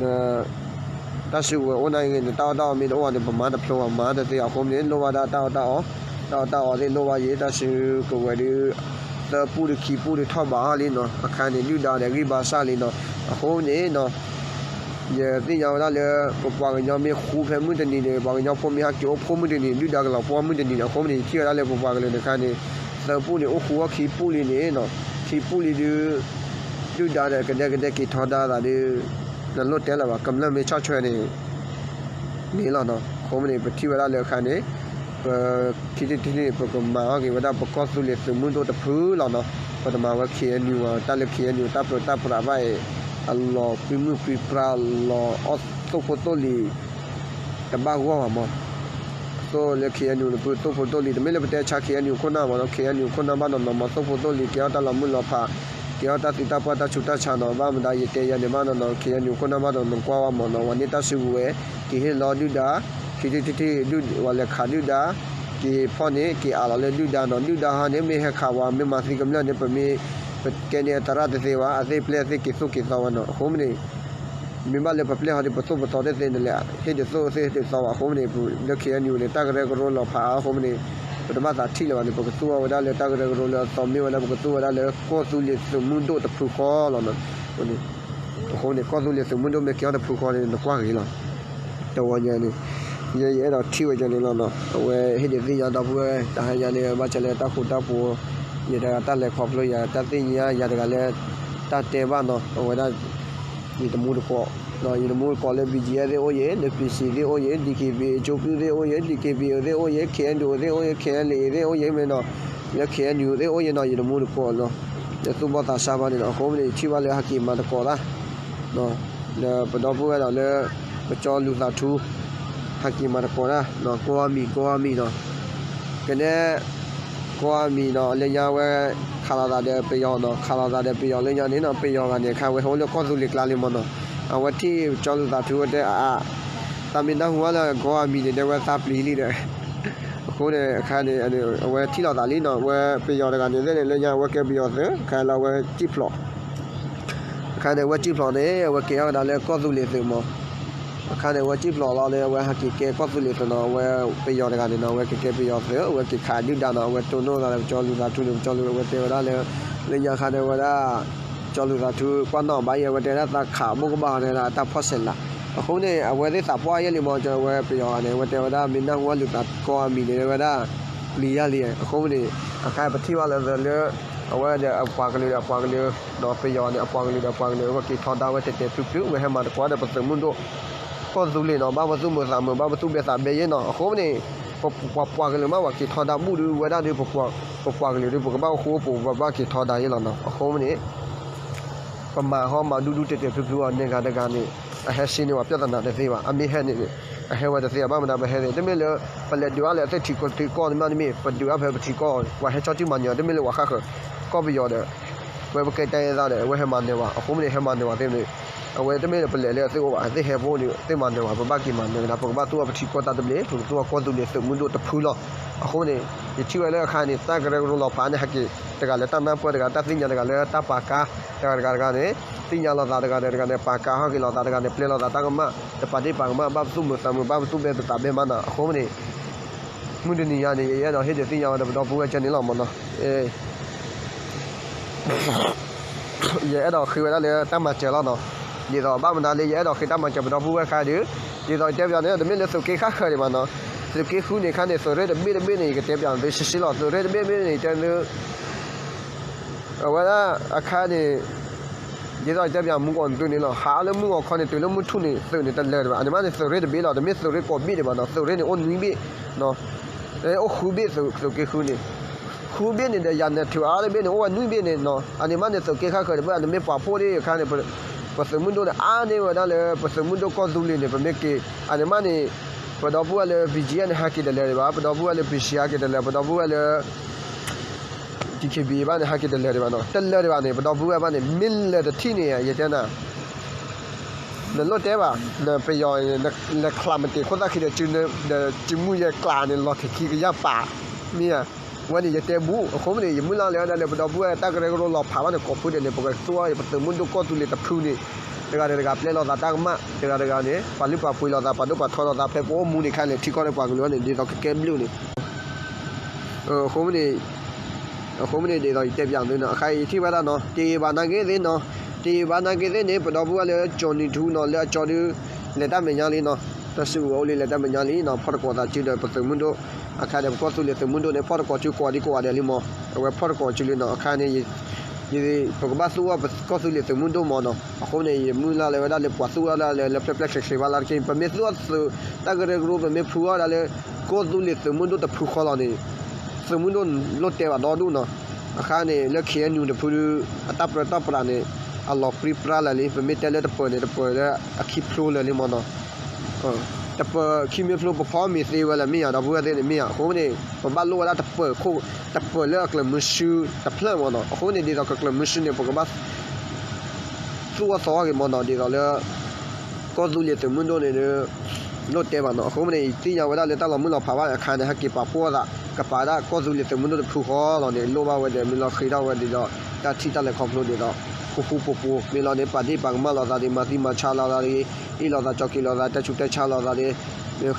တၢ်စုကဝဲၤအိၣ်နာ်က့န့ၣ် တၢ်အီၣ်တၢ်အီမ့ၢ်တအိၣ်ဘၣ်န့ၣ် ပမၤတဖျိဘၣ် မၤတသ့အဃိန့ၣ် လိၣ်ဘၣ်ဒၣ်တၢ်အီၣ်တၢ်အီ တၢ်အီၣ်တၢ်အီသ့ၣ်လိၣ်ဘၣ်ယံၤ တၢ်စုကဝဲၤဒုး သၢပူၣ်ဒုးခံပူၣ်ဒုးထီၣ်ဘးအီၤလံနီၤ အခါန့ၣ် ဒုၣ်ဒါဒီးဂံၢ်ဘါစၢ်လံနီၤ အဃိန့ၣ်နီၤ ယသ့ၣ်ညါဝဲဒၣ်လၢ ပပှၤကညီမ့ၢ်ဃူဖဲမုၢ်တနံၤန့ၣ် ပှၤကညီဖိမ့ၢ်ဟဲက့ၤအိၣ်ဖှိၣ်မုၢ်တနံၤ ဒုၣ်ဒါကလီၤပှီၢ်မုၢ်တနံၤန့ၣ် အဃိန့ၣ် ယထံၣ်ဝဲဒၣ်လၢပပှၤကလုာ်တခါန့ၣ် သၢပူၣ်န့ၣ် အိၣ်ဃူအီၣ်ခံပူၣ်လံန့ၣ်နီၤ ခံပူၣ်လံဒုး ဒုၣ်ဒါဒီးကဒဲကဒဲက့ၤထီဒါသးဒုး နလိၣ်တဲလၢၤဘၣ် ကမျၢၢ်မ့ၢ်ဆီၣ်ထွဲန့ၣ် န့ၣ်လီၤနီၤ အဃိမ့ၢ်န့ၣ် ပထံၣ်ဝဲဒၣ်လၢအခါန့ၣ် ပ ထံထံထံထံန့ၣ် ပကမၤအီၣ်က့ၤဝဲဒၣ်ပကီၢ်သူလ့ၤသုးမုၢ်ဒိၣ်တဖုလီၤနီၤ ပတမၤဝဲ K N U တၢ်လၢ K N U တၢ်ပြၢတၢ်ပြးဘၣ်အံၤ အလီၤပှံမုၢ်ပှံပြါလီၤအီၣ်သိၣ်ဖိသိၣ်လံၤ တဘၣ်ဂီၢ်ဘၣ်မး သိၣ်လၢ K N U တဖုသိၣ်ဖိသိၣ်လံၤ တမ့ၢ်လၢပတဲဆါ K N U ခိၣ်နၢ်မးနီၤ K N U ခိၣ်နၢ်ဘၣ်နီၤနီၤမး သိၣ်ဖိသိၣ်လံၤ ကဲထီၣ်တၢ်လီၤမုၢ်လီၤဖး ကဲထီၣ်တၢ်သံတၢ်ပှၢ်တၢ်ဆူးတၢ်ဆါနီၤ ဘၣ်မတၤယတဲယၤန့ၣ်ဘၣ်နီၤနီၤ K N U ခိၣ်နၢ်ဘၣ်ဒီးနကွၢ်ဝဲမးနီၤ ဝဲန့ၢ်တၢ်စုကဝဲၤ က့ၤဟ့ၣ်လီၤဒုၣ်ဒါ ထံထံထံထံ ဒုၣ်ဝဲလဲၤခးဒုၣ်ဒါ က့ၤဖီၣ်န့ၣ် က့ၤအးလီၤလၢဒုၣ်ဒါနီၤ ဒုၣ်ဒါဟီန့ၣ် မ့ၢ်ဟဲခးဝဲ မ့ၢ်မၤသံကမျၢၢ်န့ၣ် ပမ့ၢ် ပကဲန့ၢ်အသရၣ်တသ့ဘၣ် အသ့ၣ်ပျဲၢ်အသ့ၣ်က့ၤသိၣ်က့ၤသီဝဲနီၤ အဃိမ့ၢ်န့ၣ် မ့ၢ်ဘၣ်လၢပပျဲၢ်ဟီဒီး ပသိၣ်ပသီတသ့န့ၣ်လဲၣ် ဟ့ၣ်ဒုးသိၣ်ဟ့ၣ်ဒုးသီဘၣ် အဃိမ့ၢ်န့ၣ် လၢ K N U န့ၣ် တၢ်ကရၢကရိလီၤဖးအါ အဃိမ့ၢ်န့ၣ် ပတဘၣ်သးထံၣ်လၢၤဘၣ်န့ၣ် ပကသူၣ်အီၣ်ဝဲဒၣ်လၢတၢ်ကရၢကရိလၢအသီ မ့ၢ်ဝဲဒၣ်ပကသူၣ်ဝဲဒၣ်လၢကီၢ်သူလ့ၤသုးမုၢ်ဒိၣ်တဖုဃီလီၤနီၤ အဃိန့ၣ် ကီၢ်သူလ့ၤသုးမုၢ်ဒိၣ်မ့ၢ်က့ၤအီၤတဖုဃီန့ၣ် နကွၢ်ဂ့ၤလီၤ တဝီညါန့ၣ် ယဲယအဲၣ်ဒိးထံၣ်ဝဲကန့ၣ်လီၤနီၤ အဝဲဟ့ၣ်ဒုးသ့ၣ်ညါဒီပုၢ်ဝဲၢ် တဟါညါန့ၣ် ဘၣ်ဆၣ်လၢတၢ်ဃူတၢ်ဖိး ယတဂၤတၢ်လဲၤခီဖျိယၤ တၢ်သ့ၣ်ညါယၤတဂၤလၢ တၢ်တဲဘၣ်နီၤ အဝဲဒၣ် ယတမူတကိး ယတမူတကိးလၢ B G F သ့ၣ်အိၣ်ယဲ လၢ P C သ့ၣ်အိၣ်ယဲ D K B A ကၠိပူသ့ၣ်အိၣ်ယဲ D K B A သ့ၣ်အိၣ်ယဲ K N D O သ့ၣ်အိၣ်ယဲ K N L A သ့ၣ်အိၣ်ယဲမ့ၢ်နီၤ လၢ K N U သ့ၣ်အိၣ်ယဲနီၤ ယတမူတကိးနီၤ လၢသူၣ်ဘီၣ်သးစၢ်ဘၣ်န့ၣ်နီၤ အဃိမ့ၢ်န့ၣ် ယထံၣ်ဘၣ်လၢဟဲက့ၤမၤသကိးတၢ် လၢပဒီပုၢ်ဝဲၢ်ဒီးလၢ ပကၠီလူၤသးထူ ဟဲက့ၤမၤသကိးတၢ် ကိးအမံၤ ကိးအမံၤနီၤ ကနဲ ကိးအမံၤနီၤ လၢညါဝဲ ခးလိာ်သးဒီးပယီၤနီၤ ခးလိာ်သးဒီးပယီၤလၢညါန့ၣ်နီၤ ပယီၤဂၤန့ၣ် အခါဝဲဟဲအိၣ်လၢကီၢ်သူလ့ၤကျါလံမ့ၢ်နီၤ အဝဲထံၣ်ကၠီလူၤသးထူဝဲတဲအါ တၢ်မ့ၢ်နၢ်ဟူဝဲလၢကိးအမံၤန့ၣ် တဲဝဲသးပျံၤလံဒီး အဃိန့ၣ် အခါန့ၣ် အဝဲထံၣ်လိာ်သးလံနီၤ အဝဲပယီၤတဂၤန့ၣ်သ့ၣ်န့ၣ် လၢညါအဝဲကဲပယီၤသုး အခါလၢအဝဲစံၣ်ဖျိး အခါန့ၣ် အဝဲစံၣ်ဖျိးန့ၣ် အဝဲက့ၤထီၣ်ကဒါလၢကီၢ်သူလ့ၤသုးမး အခါန့ၣ် အဝဲစံၣ်ဖျိးလီၤန့ၣ် အဝဲဟဲက့ၤကဲကီၢ်သူလ့ၤသုးနီၤ အဝဲပယီၤတဂၤန့ၣ်နီၤ အဝဲက့ၤကဲပယီၤသုး အဝဲက့ၤခးဒုၣ်ဒါနီၤ အဝဲတိၢ်နီၣ်သးဒီးကၠီလူၤသးထူန့ၣ် ကၠီလူၤ အဝဲတဲဝဲဒၣ်လၢ လၢညါခါန့ၣ်ဝဲဒၣ် ကၠီလူၤသးထူ ကွၢ်နီၣ်ဘၣ်ယဲ အဝဲတဲဝဲဒၣ်သးခးဘိၣ်ကဘၣ်န့ၣ် တၢ်ဖီၣ်ဆဲးလး အဃိန့ၣ် အဝဲသ့ၣ်သးပှၢ်ယဲၢ်လံမး အဝဲပယီၤဂၤန့ၣ် အဝဲတဲဝဲဒၣ် မ့ၢ်နၢ်ဟူဝဲလူၤသးကိးအမံၤန့ၣ် တဲဝဲဒၣ် ပျံၤယဲၢ်လံ အဃိန့ၣ် အခါပထံၣ်ဘၣ်လၢလၢ အဝဲဒီးအပှၤကလုာ်ဒီးအပှၤကလုာ် ဒီးပယီၤန့ၣ် အပှၤကလုာ်ဒီးအပှၤကလုာ် အဝဲက့ၤထီဒါဝဲတဲာ်တဲာ်ဖျုးဖျုး အဝဲဟဲမၤသကိးဒီးပသုးမုၢ်ဒိၣ် ကီၢ်သူလ့ၤနီၤ ဘၣ်ပသူၣ်မုာ်သးမုာ် ဘၣ်ပသူၣ်ဘဲသးဘဲယဲနီၤ. အဃိန့ၣ် ပပှၤကလုာ်မ့ၢ်ပှၤက့ၤထီဒါဘူၣ်ဒီး ဝဲဒၣ်ဒီး ပပှၤကလုာ်ဒီး ပကဘၣ်အိၣ်ဃူအိၣ်ဖိး ပဘၣ်က့ၤထီဒါယဲလီၤနီၤ. အဃိန့ၣ် ပမၤဟီမၤဒူဒူတဲာ်တဲာ်ဖျုးဖျုးအီၤ န့ၢ်ဂၤတဂၤန့ၣ် အဟဲရှင်းန့ၢ်ဝဲပြဿနာတသ့ဘၣ်. အမ့ၢ်ဟဲန့ၣ်န့ၣ် အဟဲဝဲတသ့ဘၣ်. ဘၣ်မနုၤပဟဲန့ၣ် တမ့ၢ်လၢ ပလဲၤဒုးအါလၢအသ့ၣ်ထံကီၢ်သ့ၣ်ကီၢ်န့ၣ်မးတမ့ၢ် ပဒုးအါဖဲပထံကီၢ် ပှၤဟဲကၠီထံမၤနၢၤ တမ့ၢ်လၢပှၤဃၣ်ဃၢၤ ကီၢ်ပယီၤဒီး ဝဲပကဲတၢ်အဲၣ်သးဒီး အဝဲဟဲမၤနၢၤဘၣ်. အဃိန့ၣ် ဟဲမၤနၢၤဘၣ်သ့ၣ်န့ၣ် အဝဲတမ့ၢ်လၢပလဲၤလၢအသ့ၣ်အိၣ်ဘၣ် အသ့ၣ်ဟဲဖိန့ၣ် သ့ၣ်မၤနၢၤဘၣ်. ပဘၣ်က့ၤမၤနၢၤကဒါ ပကဘၣ်သူၣ်အီၤပထံကီၢ်တၢ်တဘျ့ ပကသူၣ်အီၤကီၢ်သူလ့ၤသုးမုၢ်ဒိၣ်တဖုလီၤ. အဃိန့ၣ် ယထံၣ်ဝဲလၢအခါန့ၣ် တၢ်ကရၢကရိလီၤဖးန့ၣ် ဟဲက့ၤတဂၤလၢတၢ်နၢ်ပၢၢ်တဂၤ တၢ်သ့ၣ်ညါတဂၤလၢတၢ်ပာ်ကါ တဂၤတဂၤတဂၤန့ၣ် သ့ၣ်ညါလိာ်သးတဂၤဒီးတဂၤန့ၣ် ပာ်ကါဟီၣ်က့ၤလိာ်သးတဂၤန့ၣ် ပျဲလိာ်သးတၢ်ကမၣ် တပာ်ဒ့ၣ်ပာ်ကမၣ် ဘၣ်ပသူၣ်မုာ်သးမုာ် ဘၣ်ပသူၣ်ဘဲပသးဘဲမးနီၤ. အဃိန့ၣ် မုၢ်တနံၤညါန့ၣ် ယအဲၣ်ဒိးဟ့ၣ်ဒုးသ့ၣ်ညါဝဲဒီးပဒီပုၢ်ဝဲၢ်ကဲန့ၣ်လီၤမးနီၤ. ယအဲၣ်ဒိးဃ့ဝဲဒၣ်လၢတၢ်မၤစၢၤလီၤနီၤ. ဒ်သိးဘၣ်မနုၤလၢယအဲၣ်ဒိးဃ့တၢ်မၤစၢၤပဒီပုၢ်ဝဲၢ်ခါဒီး ဒ်သိးယတဲပၠးန့ၣ် တမ့ၢ်လၢသုးက့ဃၣ်ဃၢၤဒံးဘၣ်နီၤ. သုးက့ဃုန့ၣ်ခါန့ၣ် သုးရ့ၣ်တဘ့ၣ်တဘ့ၣ်န့ၣ် ယကတဲပၠးသုဆှံဆှံလီၤ. သုးရ့ၣ်တဘ့ၣ်တဘ့ၣ်န့ၣ် တဲသု အဝဲဒၣ်အခါန့ၣ် ဒ်သိးယတဲပၠးမူကီၢ်န့ၣ်သုန့ၣ်လီၤ. ဟးအီၤလၢမုၢ်ဂီၤခီန့ၣ် တုၤလၢမုၢ်ထူၣ်န့ၣ် သုးန့ၣ်တလၢာ်ဒံးဘၣ်. အန့ၣ်မးန့ၣ် သုးရ့ၣ်တဘ့ၣ်လီၤ. တမ့ၢ်သုးရ့ၣ်ကိးဘ့ၣ်ဒံးဘၣ်နီၤ. သုးရ့ၣ်န့ၣ်အိၣ်နွံဘ့ၣ် အိၣ်ဃုဘ့ၣ်သုးက့ဃုန့ၣ် ဃုဘ့ၣ်န့ၣ်ဒီးယၤနဲၣ်ထုးအါတဘ့ၣ်န့ၣ် အိၣ်ဝဲနွံဘ့ၣ်န့ၣ်နီၤ. အန့ၣ်မးန့ၣ် သုးက့ဃၣ်ဃၢၤတဘ့ၣ် အန့ၣ်မ့ၢ်ပှၤဖှိၣ်ဒ်အခါန့ၣ် ပသုးမုၢ်ဒိၣ်န့ၣ် အါန့ၢ်ဝဲဒၣ်လၢ ပသုးမုၢ်ဒိၣ်ကီၢ်သူလ့ၤန့ၣ် ပမ့ၢ်က့ၤ အန့ၣ်မးန့ၣ် ပဒီပုၢ်ဝဲၢ်လၢ ဘီၣ်ကၠီၣ်အဲၣ်န့ၣ် ဟးက့ၤတလၢာ်ဒံးဘၣ်. ပဒီပုၢ်ဝဲၢ်လၢ ဘီၣ်ကၠီၣ် ဟးက့ၤတလၢာ်. ပဒီပုၢ်ဝဲၢ်လၢ တီၣ်ခ့ဘံၣ် ဘၣ်န့ၣ် ဟးက့ၤတလၢာ်ဒံးဘၣ်နီၤ. တလၢာ်ဒံးဘၣ်န့ၣ် ပဒီပုၢ်ဝဲၢ်ဘၣ်န့ၣ် မ့ၢ်လၢာ်တထံၣ်န့ၣ် ယတဲနၤ နလိၣ်တဲဘၣ် နပယီၤ လဲၤချးမတ့ၤခိၣ်သၣ်ခံဒီး ဒီးစုမုၢ်ယဲၢ်ကျးန့ၣ် လီၤထံးခံကယၢ်ပာ် မ့ၢ်ဧါ. ဝဲန့ၣ်ယတဲဘူး အဃိမ့ၢ်န့ၣ် ယမုၢ်လၢ်လၢဒၣ်လၢပဒီပုၢ်ဝဲၢ်တၢ်ကရၢကရိလီၤဖးဘၣ်န့ၣ် ကိးဖုဒဲးန့ၣ် ပကသူၣ်အီၤပသုးမုၢ်ဒိၣ်ကီၢ်သူလ့ၤတဖုန့ၣ် တဂၤဒီးတဂၤပျဲလိာ်သးတၢ်ကမၣ် တဂၤဒီးတဂၤန့ၣ် ပာ်လုၢ်ပာ်ပှ့ၤလိာ်သး ပာ်ဒိၣ်ပာ်ထီလိာ်သး ဖဲပအိၣ်မူန့ၣ်ခါန့ၣ် ထံကီၢ်ဒီးပှၤကလုာ်န့ၣ် ဒ်သိးကကဲဘျုးန့ၣ် အဃိမ့ၢ်န့ၣ် အဃိမ့ၢ်န့ၣ် ဒ်သိးယတဲပၠးသုနီၤ အခါအံၤယထံၣ်ဝဲဒၣ်နီၤ တ့ဘၣ်နာ်က့သ့ၣ်နီၤ တ့ဘၣ်နာ်က့သ့ၣ်န့ၣ် ပဒီပုၢ်ဝဲၢ်လၢကၠီနံၤထူနီၤ လၢအကၠီဒု လဲၤတၢ်မဲာ်ညါလံနီၤ တၢ်စုကဝဲၤအိၣ်လံလဲၤတၢ်မဲာ်ညါလံနီၤ ဖီၣ်တကိးသးစုဒီးပသုးမုၢ်ဒိၣ် အခါဒီးပကီၢ်သူလ့ၤသုးမုၢ်ဒိၣ်န့ၣ် ဖီၣ်တကိးစုကိးဂၤဒံးကိးဂၤဒဲးလံမး အဝဲဖီၣ်တကိးစုလံနီၤ အခါန့ၣ် ယ ပကဘၣ်သူၣ်အီၤပကီၢ်သူလ့ၤသုးမုၢ်ဒိၣ်မးနီၤ အဃိန့ၣ် ယမုၢ်လၢ်လၢဝဲဒၣ်လၢပှၤသူၣ်ဝဲဒၣ်လၢ လၢဖျဲၣ်ဖျဲၣ်ဆှဲဆှဲဘၣ်လၢတက့ၢ် ပမ့ၢ်သူၣ်အီၤသုး တၢ်ကရၢကရိ ပမ့ၢ်ဖုအီၤဒၣ်လၢ ကီၢ်သူလ့ၤသုးမုၢ်ဒိၣ်တဖုဃီလီၤန့ၣ် သုးမုၢ်ဒိၣ်လိၣ်တဲဘၣ်ဒီဒူၣ်နီၤ အခါန့ၣ် လၢ ခ့ၣ်အဲၣ်ယူၣ် တဖုဒု အတၢ်ပြၢတၢ်ပြးန့ၣ် အလီၤပြံပြါလၢာ်လံ ပမ့ၢ်တဲလၢတပၢၤန့ၣ် တပၢၤလၢအခံဖျိလၢာ်လံမးနီၤ တပၢၤခံမ့ၢ်ဖျိ ပဖီမ့ၤသ့ဝဲလၢာ်မ့ၢ်ဧါ ဒီပုၢ်ဝဲၢ်သ့ၣ်န့ၣ်မ့ၢ်ဧါ အဃိန့ၣ် ပဘၣ်လိၣ်ဝဲဒၣ်တပၢၤခိၣ် တပၢၤလၢအကျၢၤမုဆူတဖျၢၣ်မးနီၤ အဃိန့ၣ် ဒ်သိးကကျၢၤမုဆူန့ၣ် ပကဘၣ် သူၣ်အီၤသီအီၤက့ၤမးနီၤ ဒ်သိးလၢ ကီၢ်သူလ့ၤသုးမုၢ်ဒိၣ်န့ၣ် လိၣ်တဲဘၣ်နီၤ အဃိမ့ၢ်န့ၣ် ယသ့ၣ်ညါဝဲဒၣ်လၢတၢ်လီၤမုၢ်လီၤဖးဘၣ်အခါန့ၣ် ဟဲက့ၤပာ်ဖှိၣ်အသး ကပာ်ဒၣ်ကီၢ်သူလ့ၤသုးမုၢ်ဒိၣ်တဖုဃီလီၤန့ၣ် လိၣ်ဘၣ်ဝဲဒီး မ့ၢ်လီၤဃ့ထီၣ်ဝဲဒ်သိး တၢ်ထံၣ်တၢ်လဲၤခီဖျိဒ်သိး ဃူဃူဖိးဖိး မ့ၢ်လီၤန့ၣ် ပာ်ဒ့ၣ်ပာ်ကမၣ်လိာ်သးဒ် မၤသံမၤဆါလိာ်သးဒ် အ့ၣ်လိာ်သးကၠီက့ၤလိာ်သး တဲဆူးတဲဆါလိာ်သးဒ်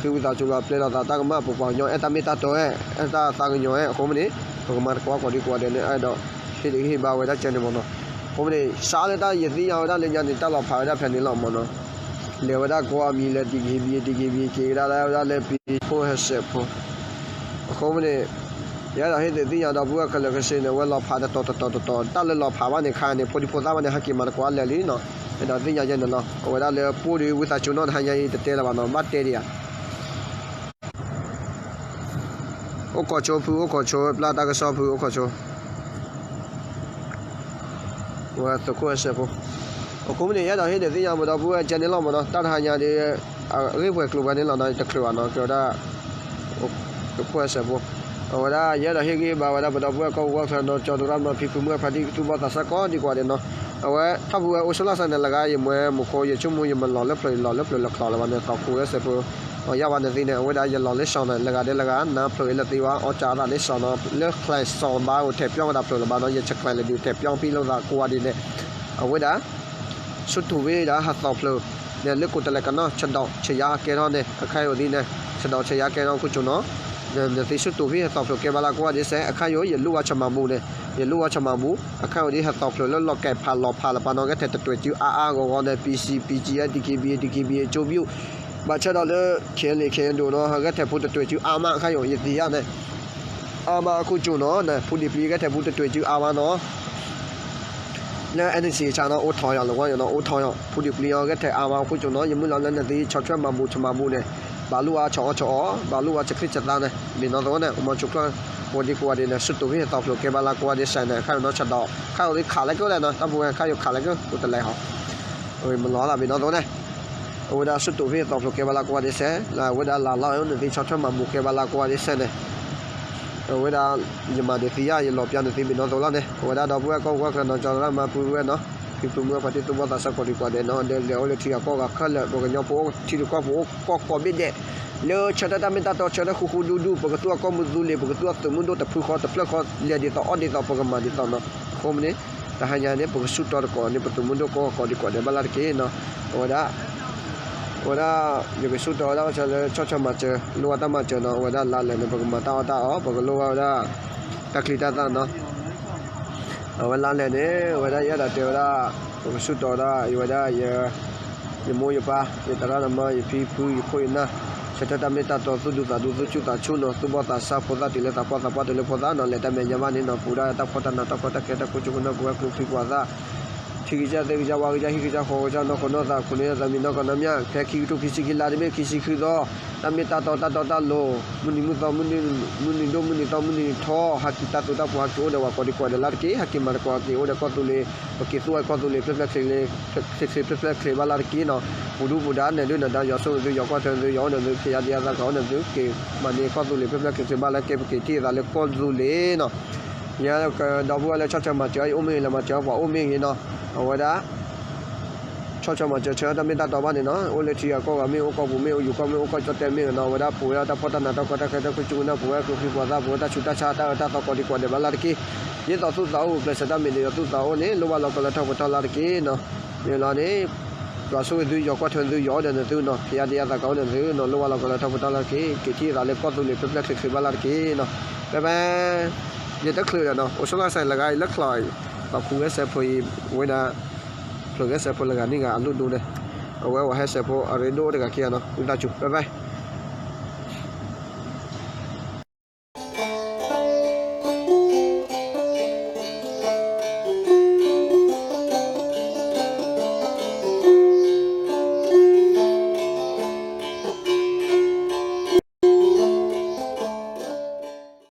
ဃ့ဝံသးစူၤလီၤ ပျဲလိာ်သးတၢ်ကမၣ် ပပှၤကညီအဲၣ်တၢ်မ့ၢ်တၢ်တီ အဲၣ်တၢ်သးကညီၤ အဃိမ့ၢ်န့ၣ် ပကမၤသကိးကိးဒံကိးဂၤဒဲးန့ၣ် အဲၣ်ဒိးဟ့ၣ်ဂံၢ်ဟ့ၣ်ဘါဝဲဒၣ်ကဲန့ၣ်မးနီၤ အဃိမ့ၢ်န့ၣ် စးလၢတၢ်ယသ့ၣ်ညါဝဲဒၣ်လၢညါန့ၣ် တၢ်လီၤဖးဝဲဒၣ်ဖဲန့ၣ်လီၤမးနီၤ လဲၤဝဲဒၣ်ကိးအမံၤလၢ DKBA DKBA က့ၤကဒါလၢဝဲဒၣ်လၢ ပံၤဖိဟဲစဲးဖိ အဃိမ့ၢ်န့ၣ် ယအဲၣ်ဒိးဟ့ၣ်သုးသ့ၣ်ညါဒီပုၢ်ဝဲၢ်ခဲလၢာ်ခဲဆ့န့ၣ် အဝဲလီၤဖးတတီၤတတီၤတတီၤ တၢ်လၢလီၤဖးဘၣ်န့ၣ်ခါန့ၣ် ဖိဒံဖိသၣ်ဘၣ်န့ၣ် ဟဲက့ၤမၤသကိးလၢာ်လံနီၤ အဲၣ်ဒိးသ့ၣ်ညါယဲန့ၣ်လီၤ အဝဲဒၣ်လၢပှိၢ်ဒီးဝံသးစူၤနီၢ်တဟါညါအံၤတတဲလၢၤဘၣ်နီၤ ဘၣ်တဲဒံးဧါ အိၣ်ခိးဆိဖု အိၣ်ခိးဆိ ပျၢ်တၢ်ကစီၣ်ဖု အိၣ်ခိးဆိ ဝဲသုးခိၣ်အဲၣ်စဲးဖိ အဃိမ့ၢ်န့ၣ် ယအဲၣ်ဒိးဟ့ၣ်ဒုးသ့ၣ်ညါပဒီပုၢ်ဝဲၢ်ကဲန့ၣ်လီၤမးနီၤ တၢ်တဟါညါဒီး အဂ့ၢ်ပှဲၤကျိၤပှဲၤန့ၣ်လီၤနီၤ တချုးဘၣ်နီၤ ကဲဝဲဒၣ် သုးခိၣ်အဲၣ်စဲးဖိ အဝဲဒၣ် ယအဲၣ်ဒိးဟ့ၣ်ဂံၢ်ဟ့ၣ်ဘါဝဲဒၣ်ပဒီပုၢ်ဝဲၢ်ကီၢ်ပူၤကီၢ်ချၢနီၤ ကၠီဒိရၣ်နီၤ ဖံဖုမုၢ်ဖါတံၢ် ကသူၣ်ဘီၣ်သးစၢ်ကိးဒံကိးဂၤဒဲးနီၤ အဝဲထီၣ်ဖုဝဲအိၣ်ဆူၣ်လၢ်စၢ်န့ၣ် လၢဂၤယမွဲမူခိၣ် ယဆိကမိၣ်ယမၤလီၤလၢဖျိးယလီၤလၢဖျိးလၢချီလၢၤဘၣ်န့ၣ် သီခိၣ်အဲၣ်စဲးဖိ အယၢ်ဘၣ်န့ၣ်သ့န့ၣ် အဝဲဒၣ်ယလီၤလၢစှီၤန့ၣ် လၢဂၤဒဲးလၢဂၤ နါဖျိးအ့ၣ်လၢသ့ဝဲ အီၣ်ကၢအသးလၢစှီၤနီၤ လၢချဲးစီၤဘါအိၣ်ထဲးပျီၢ်ဝဲဒၣ်ဖျိးလၢၤဘၣ်နီၤ ယဆဲးကျိးလၢဒုးထဲးပျီၢ်ပံၣ်လိာ်သးကိးဂၤဒဲးန့ၣ် အဝဲဒၣ် ဆူတူၢ်ဝဲဒၣ်ဟးသီဖျိး န့ၣ်လၢကိးတလဲကနီၣ် ဆဒီးဆယါကဲထီၣ်န့ၣ် အခါယိာ်ဒ်န့ၣ် ဆဒီးဆယါကဲထီၣ်ခိၣ်ကၠိနီၤ နသ့ဆူတူၢ်ဖဲဟးသီဖျိးကဲဘၣ်လၢကိးဂၤဒဲးစဲး အခါယိာ် ယလူၢ်ဝါဆၢမၤဘူၣ်န့ၣ် ယလူၢ်ဝါဆၢမၤဘူၣ် အခါယိာ်ဒ်ဟးသီဖျိးလၢလီၤကဲဖးလီၤဖးလၢပှၤနီၤ ဂဲၤထဲးတတွဲၤစုအါအါဂီၢ်ဂီၢ်န့ၣ် PC BGF DKBA DKBA ကၠိဘျုး ဘၣ်ဆၣ်ဒီးလၢ ခဲလ့ခဲဒိၣ်နီၤ ဂဲၤထဲးဖိတတွဲၤစုအါမး အခါယိာ် ယသ့ဧါန့ၣ် အါမးခိၣ်ကၠိနီၤ ဖိဒံပျံၤဂဲၤထဲးဖိတတွဲၤစုအါမးနီၤ လၢ NCA ဆၣ်နီၤ အိၣ်ထီၣ်ယီၤလၢဝဲယနီၤ အိၣ်ထီၣ်ယီၤ ဖူဒံးပျံၤအီၤဂဲၤထဲအါမးအဃိကၠိနီၤ ယမုၢ်လီၤလၢနသ့ဆီၣ်ထွဲမၤဘူၣ်ဆမၤဘူၣ်န့ၣ် ဘၣ်လူအီၤဆီၣ်အီၤဆီၣ်အီၤ ဘၣ်လူအီၤဆၢချံဆၢသးန့ၣ် မ့ၢ်နီၤသဝဲန့ၣ် မၤဆိချၢ ကိးဒံကိးဂၤဒဲးန့ၣ် ဆူတိၢ်ဖဲသီဖျိးကဲဘၣ်လၢကိးဂၤဒဲးစဲးန့ၣ် ခါယိၤနီၤဆၣ်ဒီး ခါယိၤလံခးလၢကၢလဲၣ်နီၤ တၢ်ပူၤဝဲ ခါယိၤခးလၢကၢ အိၣ်တလဲၤဟီ မ့ၢ်လီၤသးမ့ၢ်နီၤသဝဲန့ၣ် အဝဲဒၣ်ဆူတိၢ်ဖဲသီဖျိးကဲဘၣ်လၢကိးဂၤဒဲးစဲး လၢအဝဲဒၣ်လၢလီၤနသ့ဆီၣ်ထွဲမၤဘူၣ်ကဲဘၣ်လၢကိးဂၤဒဲးစဲးန့ၣ် အဝဲဒၣ် ယမၤဒံးသံယါ ယလီၤပျါနသ့မ့ၢ်နီၤသဝဲလီၤန့ၣ် အဝဲဒၣ်ဒီပုၢ်ဝဲၢ်ကီၢ်ပူၤဝဲကျၢၤနီၤ ကၠီၤရၣ်မၤပူၤဝဲနီၤ ဖံဖုမုၢ်ဖါတံၢ်သူၣ်ဘီၣ်သးစၢ်ကိးဒံကိးဂၤဒဲးနီၤ ဒဲးလဲၤအိၣ်လၢထံဂၤကီၢ်ဂၤခဲလၢာ် ပှၤကညီဖိအိၣ်ထံတကီၢ်ပူၤအိၣ်ကီၢ်ကိးဘ့ၣ်ဒဲး လၢဆၢထၢၣ်တၢ်မ့ၢ်တၢ်တီဆၢထၢၣ်ဃူဃူဒူဒူ ပကသူၣ်အကီၢ်မုၢ်သူလ့ၤ ပကသူၣ်အသုးမုၢ်ဒိၣ်တဖုဃီတဖျၢၣ်ဃီ လဲၤဒ်သိးအီၣ်ဒ်သိးပကမၤဒ်သိးနီၤ အဃိမ့ၢ်န့ၣ် တဟါညါန့ၣ် ပကဆူၣ်တီၤတကိးန့ၣ် ပသုးမုၢ်ဒိၣ်ကီၢ်ကိးဒံကိးဂၤဒဲးဘၣ်လၢတက့ၢ်နီၤ အဝဲဒၣ် အဝဲဒၣ် ယကဆူၣ်တီၤဝဲဒၣ်လၢဆီၣ်ထွဲမၤစၢၤ လိၣ်ဘၣ်တၢ်မၤစၢၤနီၤ အဝဲဒၣ်လါလဲၣ်န့ၣ် ပကမၤတၢ်အီၣ်တၢ်အီ ပကလိၣ်ဘၣ်ဝဲဒၣ် တၢ်ချံတၢ်သၣ်နီၤ အဝဲလါလဲၣ်န့ၣ် အဝဲဒၣ်ယအဲၣ်ဒိးတဲဝဲဒၣ် ပကဆူၣ်တီၤဝဲဒၣ် ယဝဲဒၣ် ယမိၢ်ယပၢ် ယသရၣ်သမါ ယဖံဖု ယခိၣ်ယနၢ် ဆၢထၢၣ်တၢ်မ့ၢ်တၢ်တီ သူၣ်ဒူသးဒူ သူၣ်ဆူၣ်သးဆူၣ်နီၤ သူၣ်ဘီၣ်သးစၢ်ဖိသၣ်တုၤလၢသးပှၢ်သးပှၢ်တုၤလၢဖိသၣ်နီၤ လဲၤတၢ်မဲာ်ညါဘၣ်န့ၣ်နီၤ ပူၤဒၣ်တၢ်ဖှီၣ်တၢ်နးတၢ်ကီတၢ်ခဲတၢ်ခိၣ်ကၠိကနၢ် ပဝဲကျိချံမျိာ်သၣ် ထံဂံၢ်ကစၢ်သ့ၣ်ကစၢ်ဝါကစၢ်ဟံၣ်ကစၢ်ဃီကစၢ်နီၢ်ခိနီၢ်သး ခိၣ်နၢ်သးမံနီၢ်ကီၢ်နီၢ်မၠၣ် ဖဲခံကထိခံဆံခံလါတဘ့ၣ်ခံဆံခံသီ တၢ်မ့ၢ်တၢ်တီတၢ်တီတၢ်လိၤ မုၢ်နံၤမုၢ်သီ မုၢ်နံၤဒိၣ်မုၢ်နံၤသီ မုၢ်နံၤထီ ဟးက့ၤတၢ်သူတၢ်ပှီၤ ဟးက့ၤအိၣ်ဒီးပှၤကိးဒံကိးဂၤဒဲးလၢတက့ၢ် ဟးက့ၤမၤသကိး ဟးက့ၤအိၣ်ဒီးကီၢ်သူလ့ၤ ပက့ၤသူဝဲကီၢ်သူလ့ၤ ဖျဲၣ်ဖျဲၣ်ချ့ချ့ ဖျဲၣ်ဖျဲၣ်ချ့ချ့ဘၣ်လၢတက့ၢ်နီၤ ပူၤဒူပူၤဒါ နဲၣ်ဒုးနဒါ ယွၤဆိၣ်ဂ့ၤသု ယွၤကွၢ်ထွဲသု ယွၤအိၣ်ဒီးသု ဖဲယါဒံအသးကအိၣ်ဒီးသု က့ၤမၤန့ၢ်ကီၢ်သူလ့ၤ ဖျဲၣ်ဖျဲၣ်ချ့ချ့ဘၣ်လၢက့ၢ် ပက့ၤထံၣ်အသးလၢကီၢ်သူလ့ၤနီၤ ယဲဒီပုၢ်ဝဲၢ်လၢဆီၣ်ထွဲမၤစၢၤအံၤ အိၣ်မ့ၢ်ဂ့ၤ လဲၤမၤစၢၤပှၤအိၣ်မ့ၢ်ဂ့ၤနီၤ အဝဲဒၣ် ဆီၣ်ထွဲမၤစၢၤဆၢတၢ်မ့ၢ်တၢ်တီဘၣ်န့ၣ်နီၤ အိၣ်လၢထံဂၤကီၢ်ဂၤမ့ၢ် အိၣ်ကီၢ်ပူၤမ့ၢ် အိၣ်ယူၤကီၢ်မ့ၢ် အိၣ်ကီၢ်ကၠီၣ်တဲၣ်မ့ၢ်နီၤ အဝဲဒၣ်ပူၤဝဲဒၣ်တၢ်ဖှီၣ်တၢ်နးတၢ်ကီတၢ်ခဲတၢ်ခိၣ်ကၠိကနၢ် ပူၤဝဲကျိချံမျိာ်သၣ် ပူၤဝဲတၢ်ဆူးတၢ်ဆါတၢ်အၢတၢ်သီကိးဒံကိးဂၤဒဲးဘၣ်လၢတက့ၢ် ဒ်သိးသူၣ်သးအိၣ် ပျဲၢ်စၢၤတၢ်မ့ၢ်ဒီးယွၤသူၣ်သးအိၣ်န့ၣ် လိၣ်ဘၣ်လီၤကီလၢထီၣ်ပှဲၤထီၣ်လၢတက့ၢ်နီၤ မ့ၢ်လီၤန့ၣ် ယွၤဆိၣ်ဂ့ၤသု ယွၤကွၢ်ထွဲသု ယွၤအိၣ်ဒီးနသုနီၤ ဖဲယါဒံအသးကအိၣ်ဒီးနသုနီၤ လိၣ်ဘၣ်လီၤကီလၢထီၣ်ပှဲၤထီၣ်လၢတက့ၢ် က့ၤထံၣ်အသးလၢကီၢ်သူလ့ၤ ဖျဲၣ်ဖျဲၣ်ချ့ချ့ဘၣ်လၢတက့ၢ်နီၤ ပၢ်ပၢ် ယတချုးဒီးနီၤ အိၣ်ဆိးလီၤစဲးလၢဂၤအံၤလၢချီးအံၤ ပာ်ဖှူဝဲစဲးဖိအံၤ ဝဲဒၣ် ဖျိးကဲစဲးဖိလၢဂၤန့ၣ်ဂၤအလိၣ်ဒိၣ်န့ၣ် အဝဲဝဲဟဲစဲးဖိအရ့ဒိၣ်တဂၤခံဂၤနီၤ ဝံသးစူၤ ပၢ်ပၢ်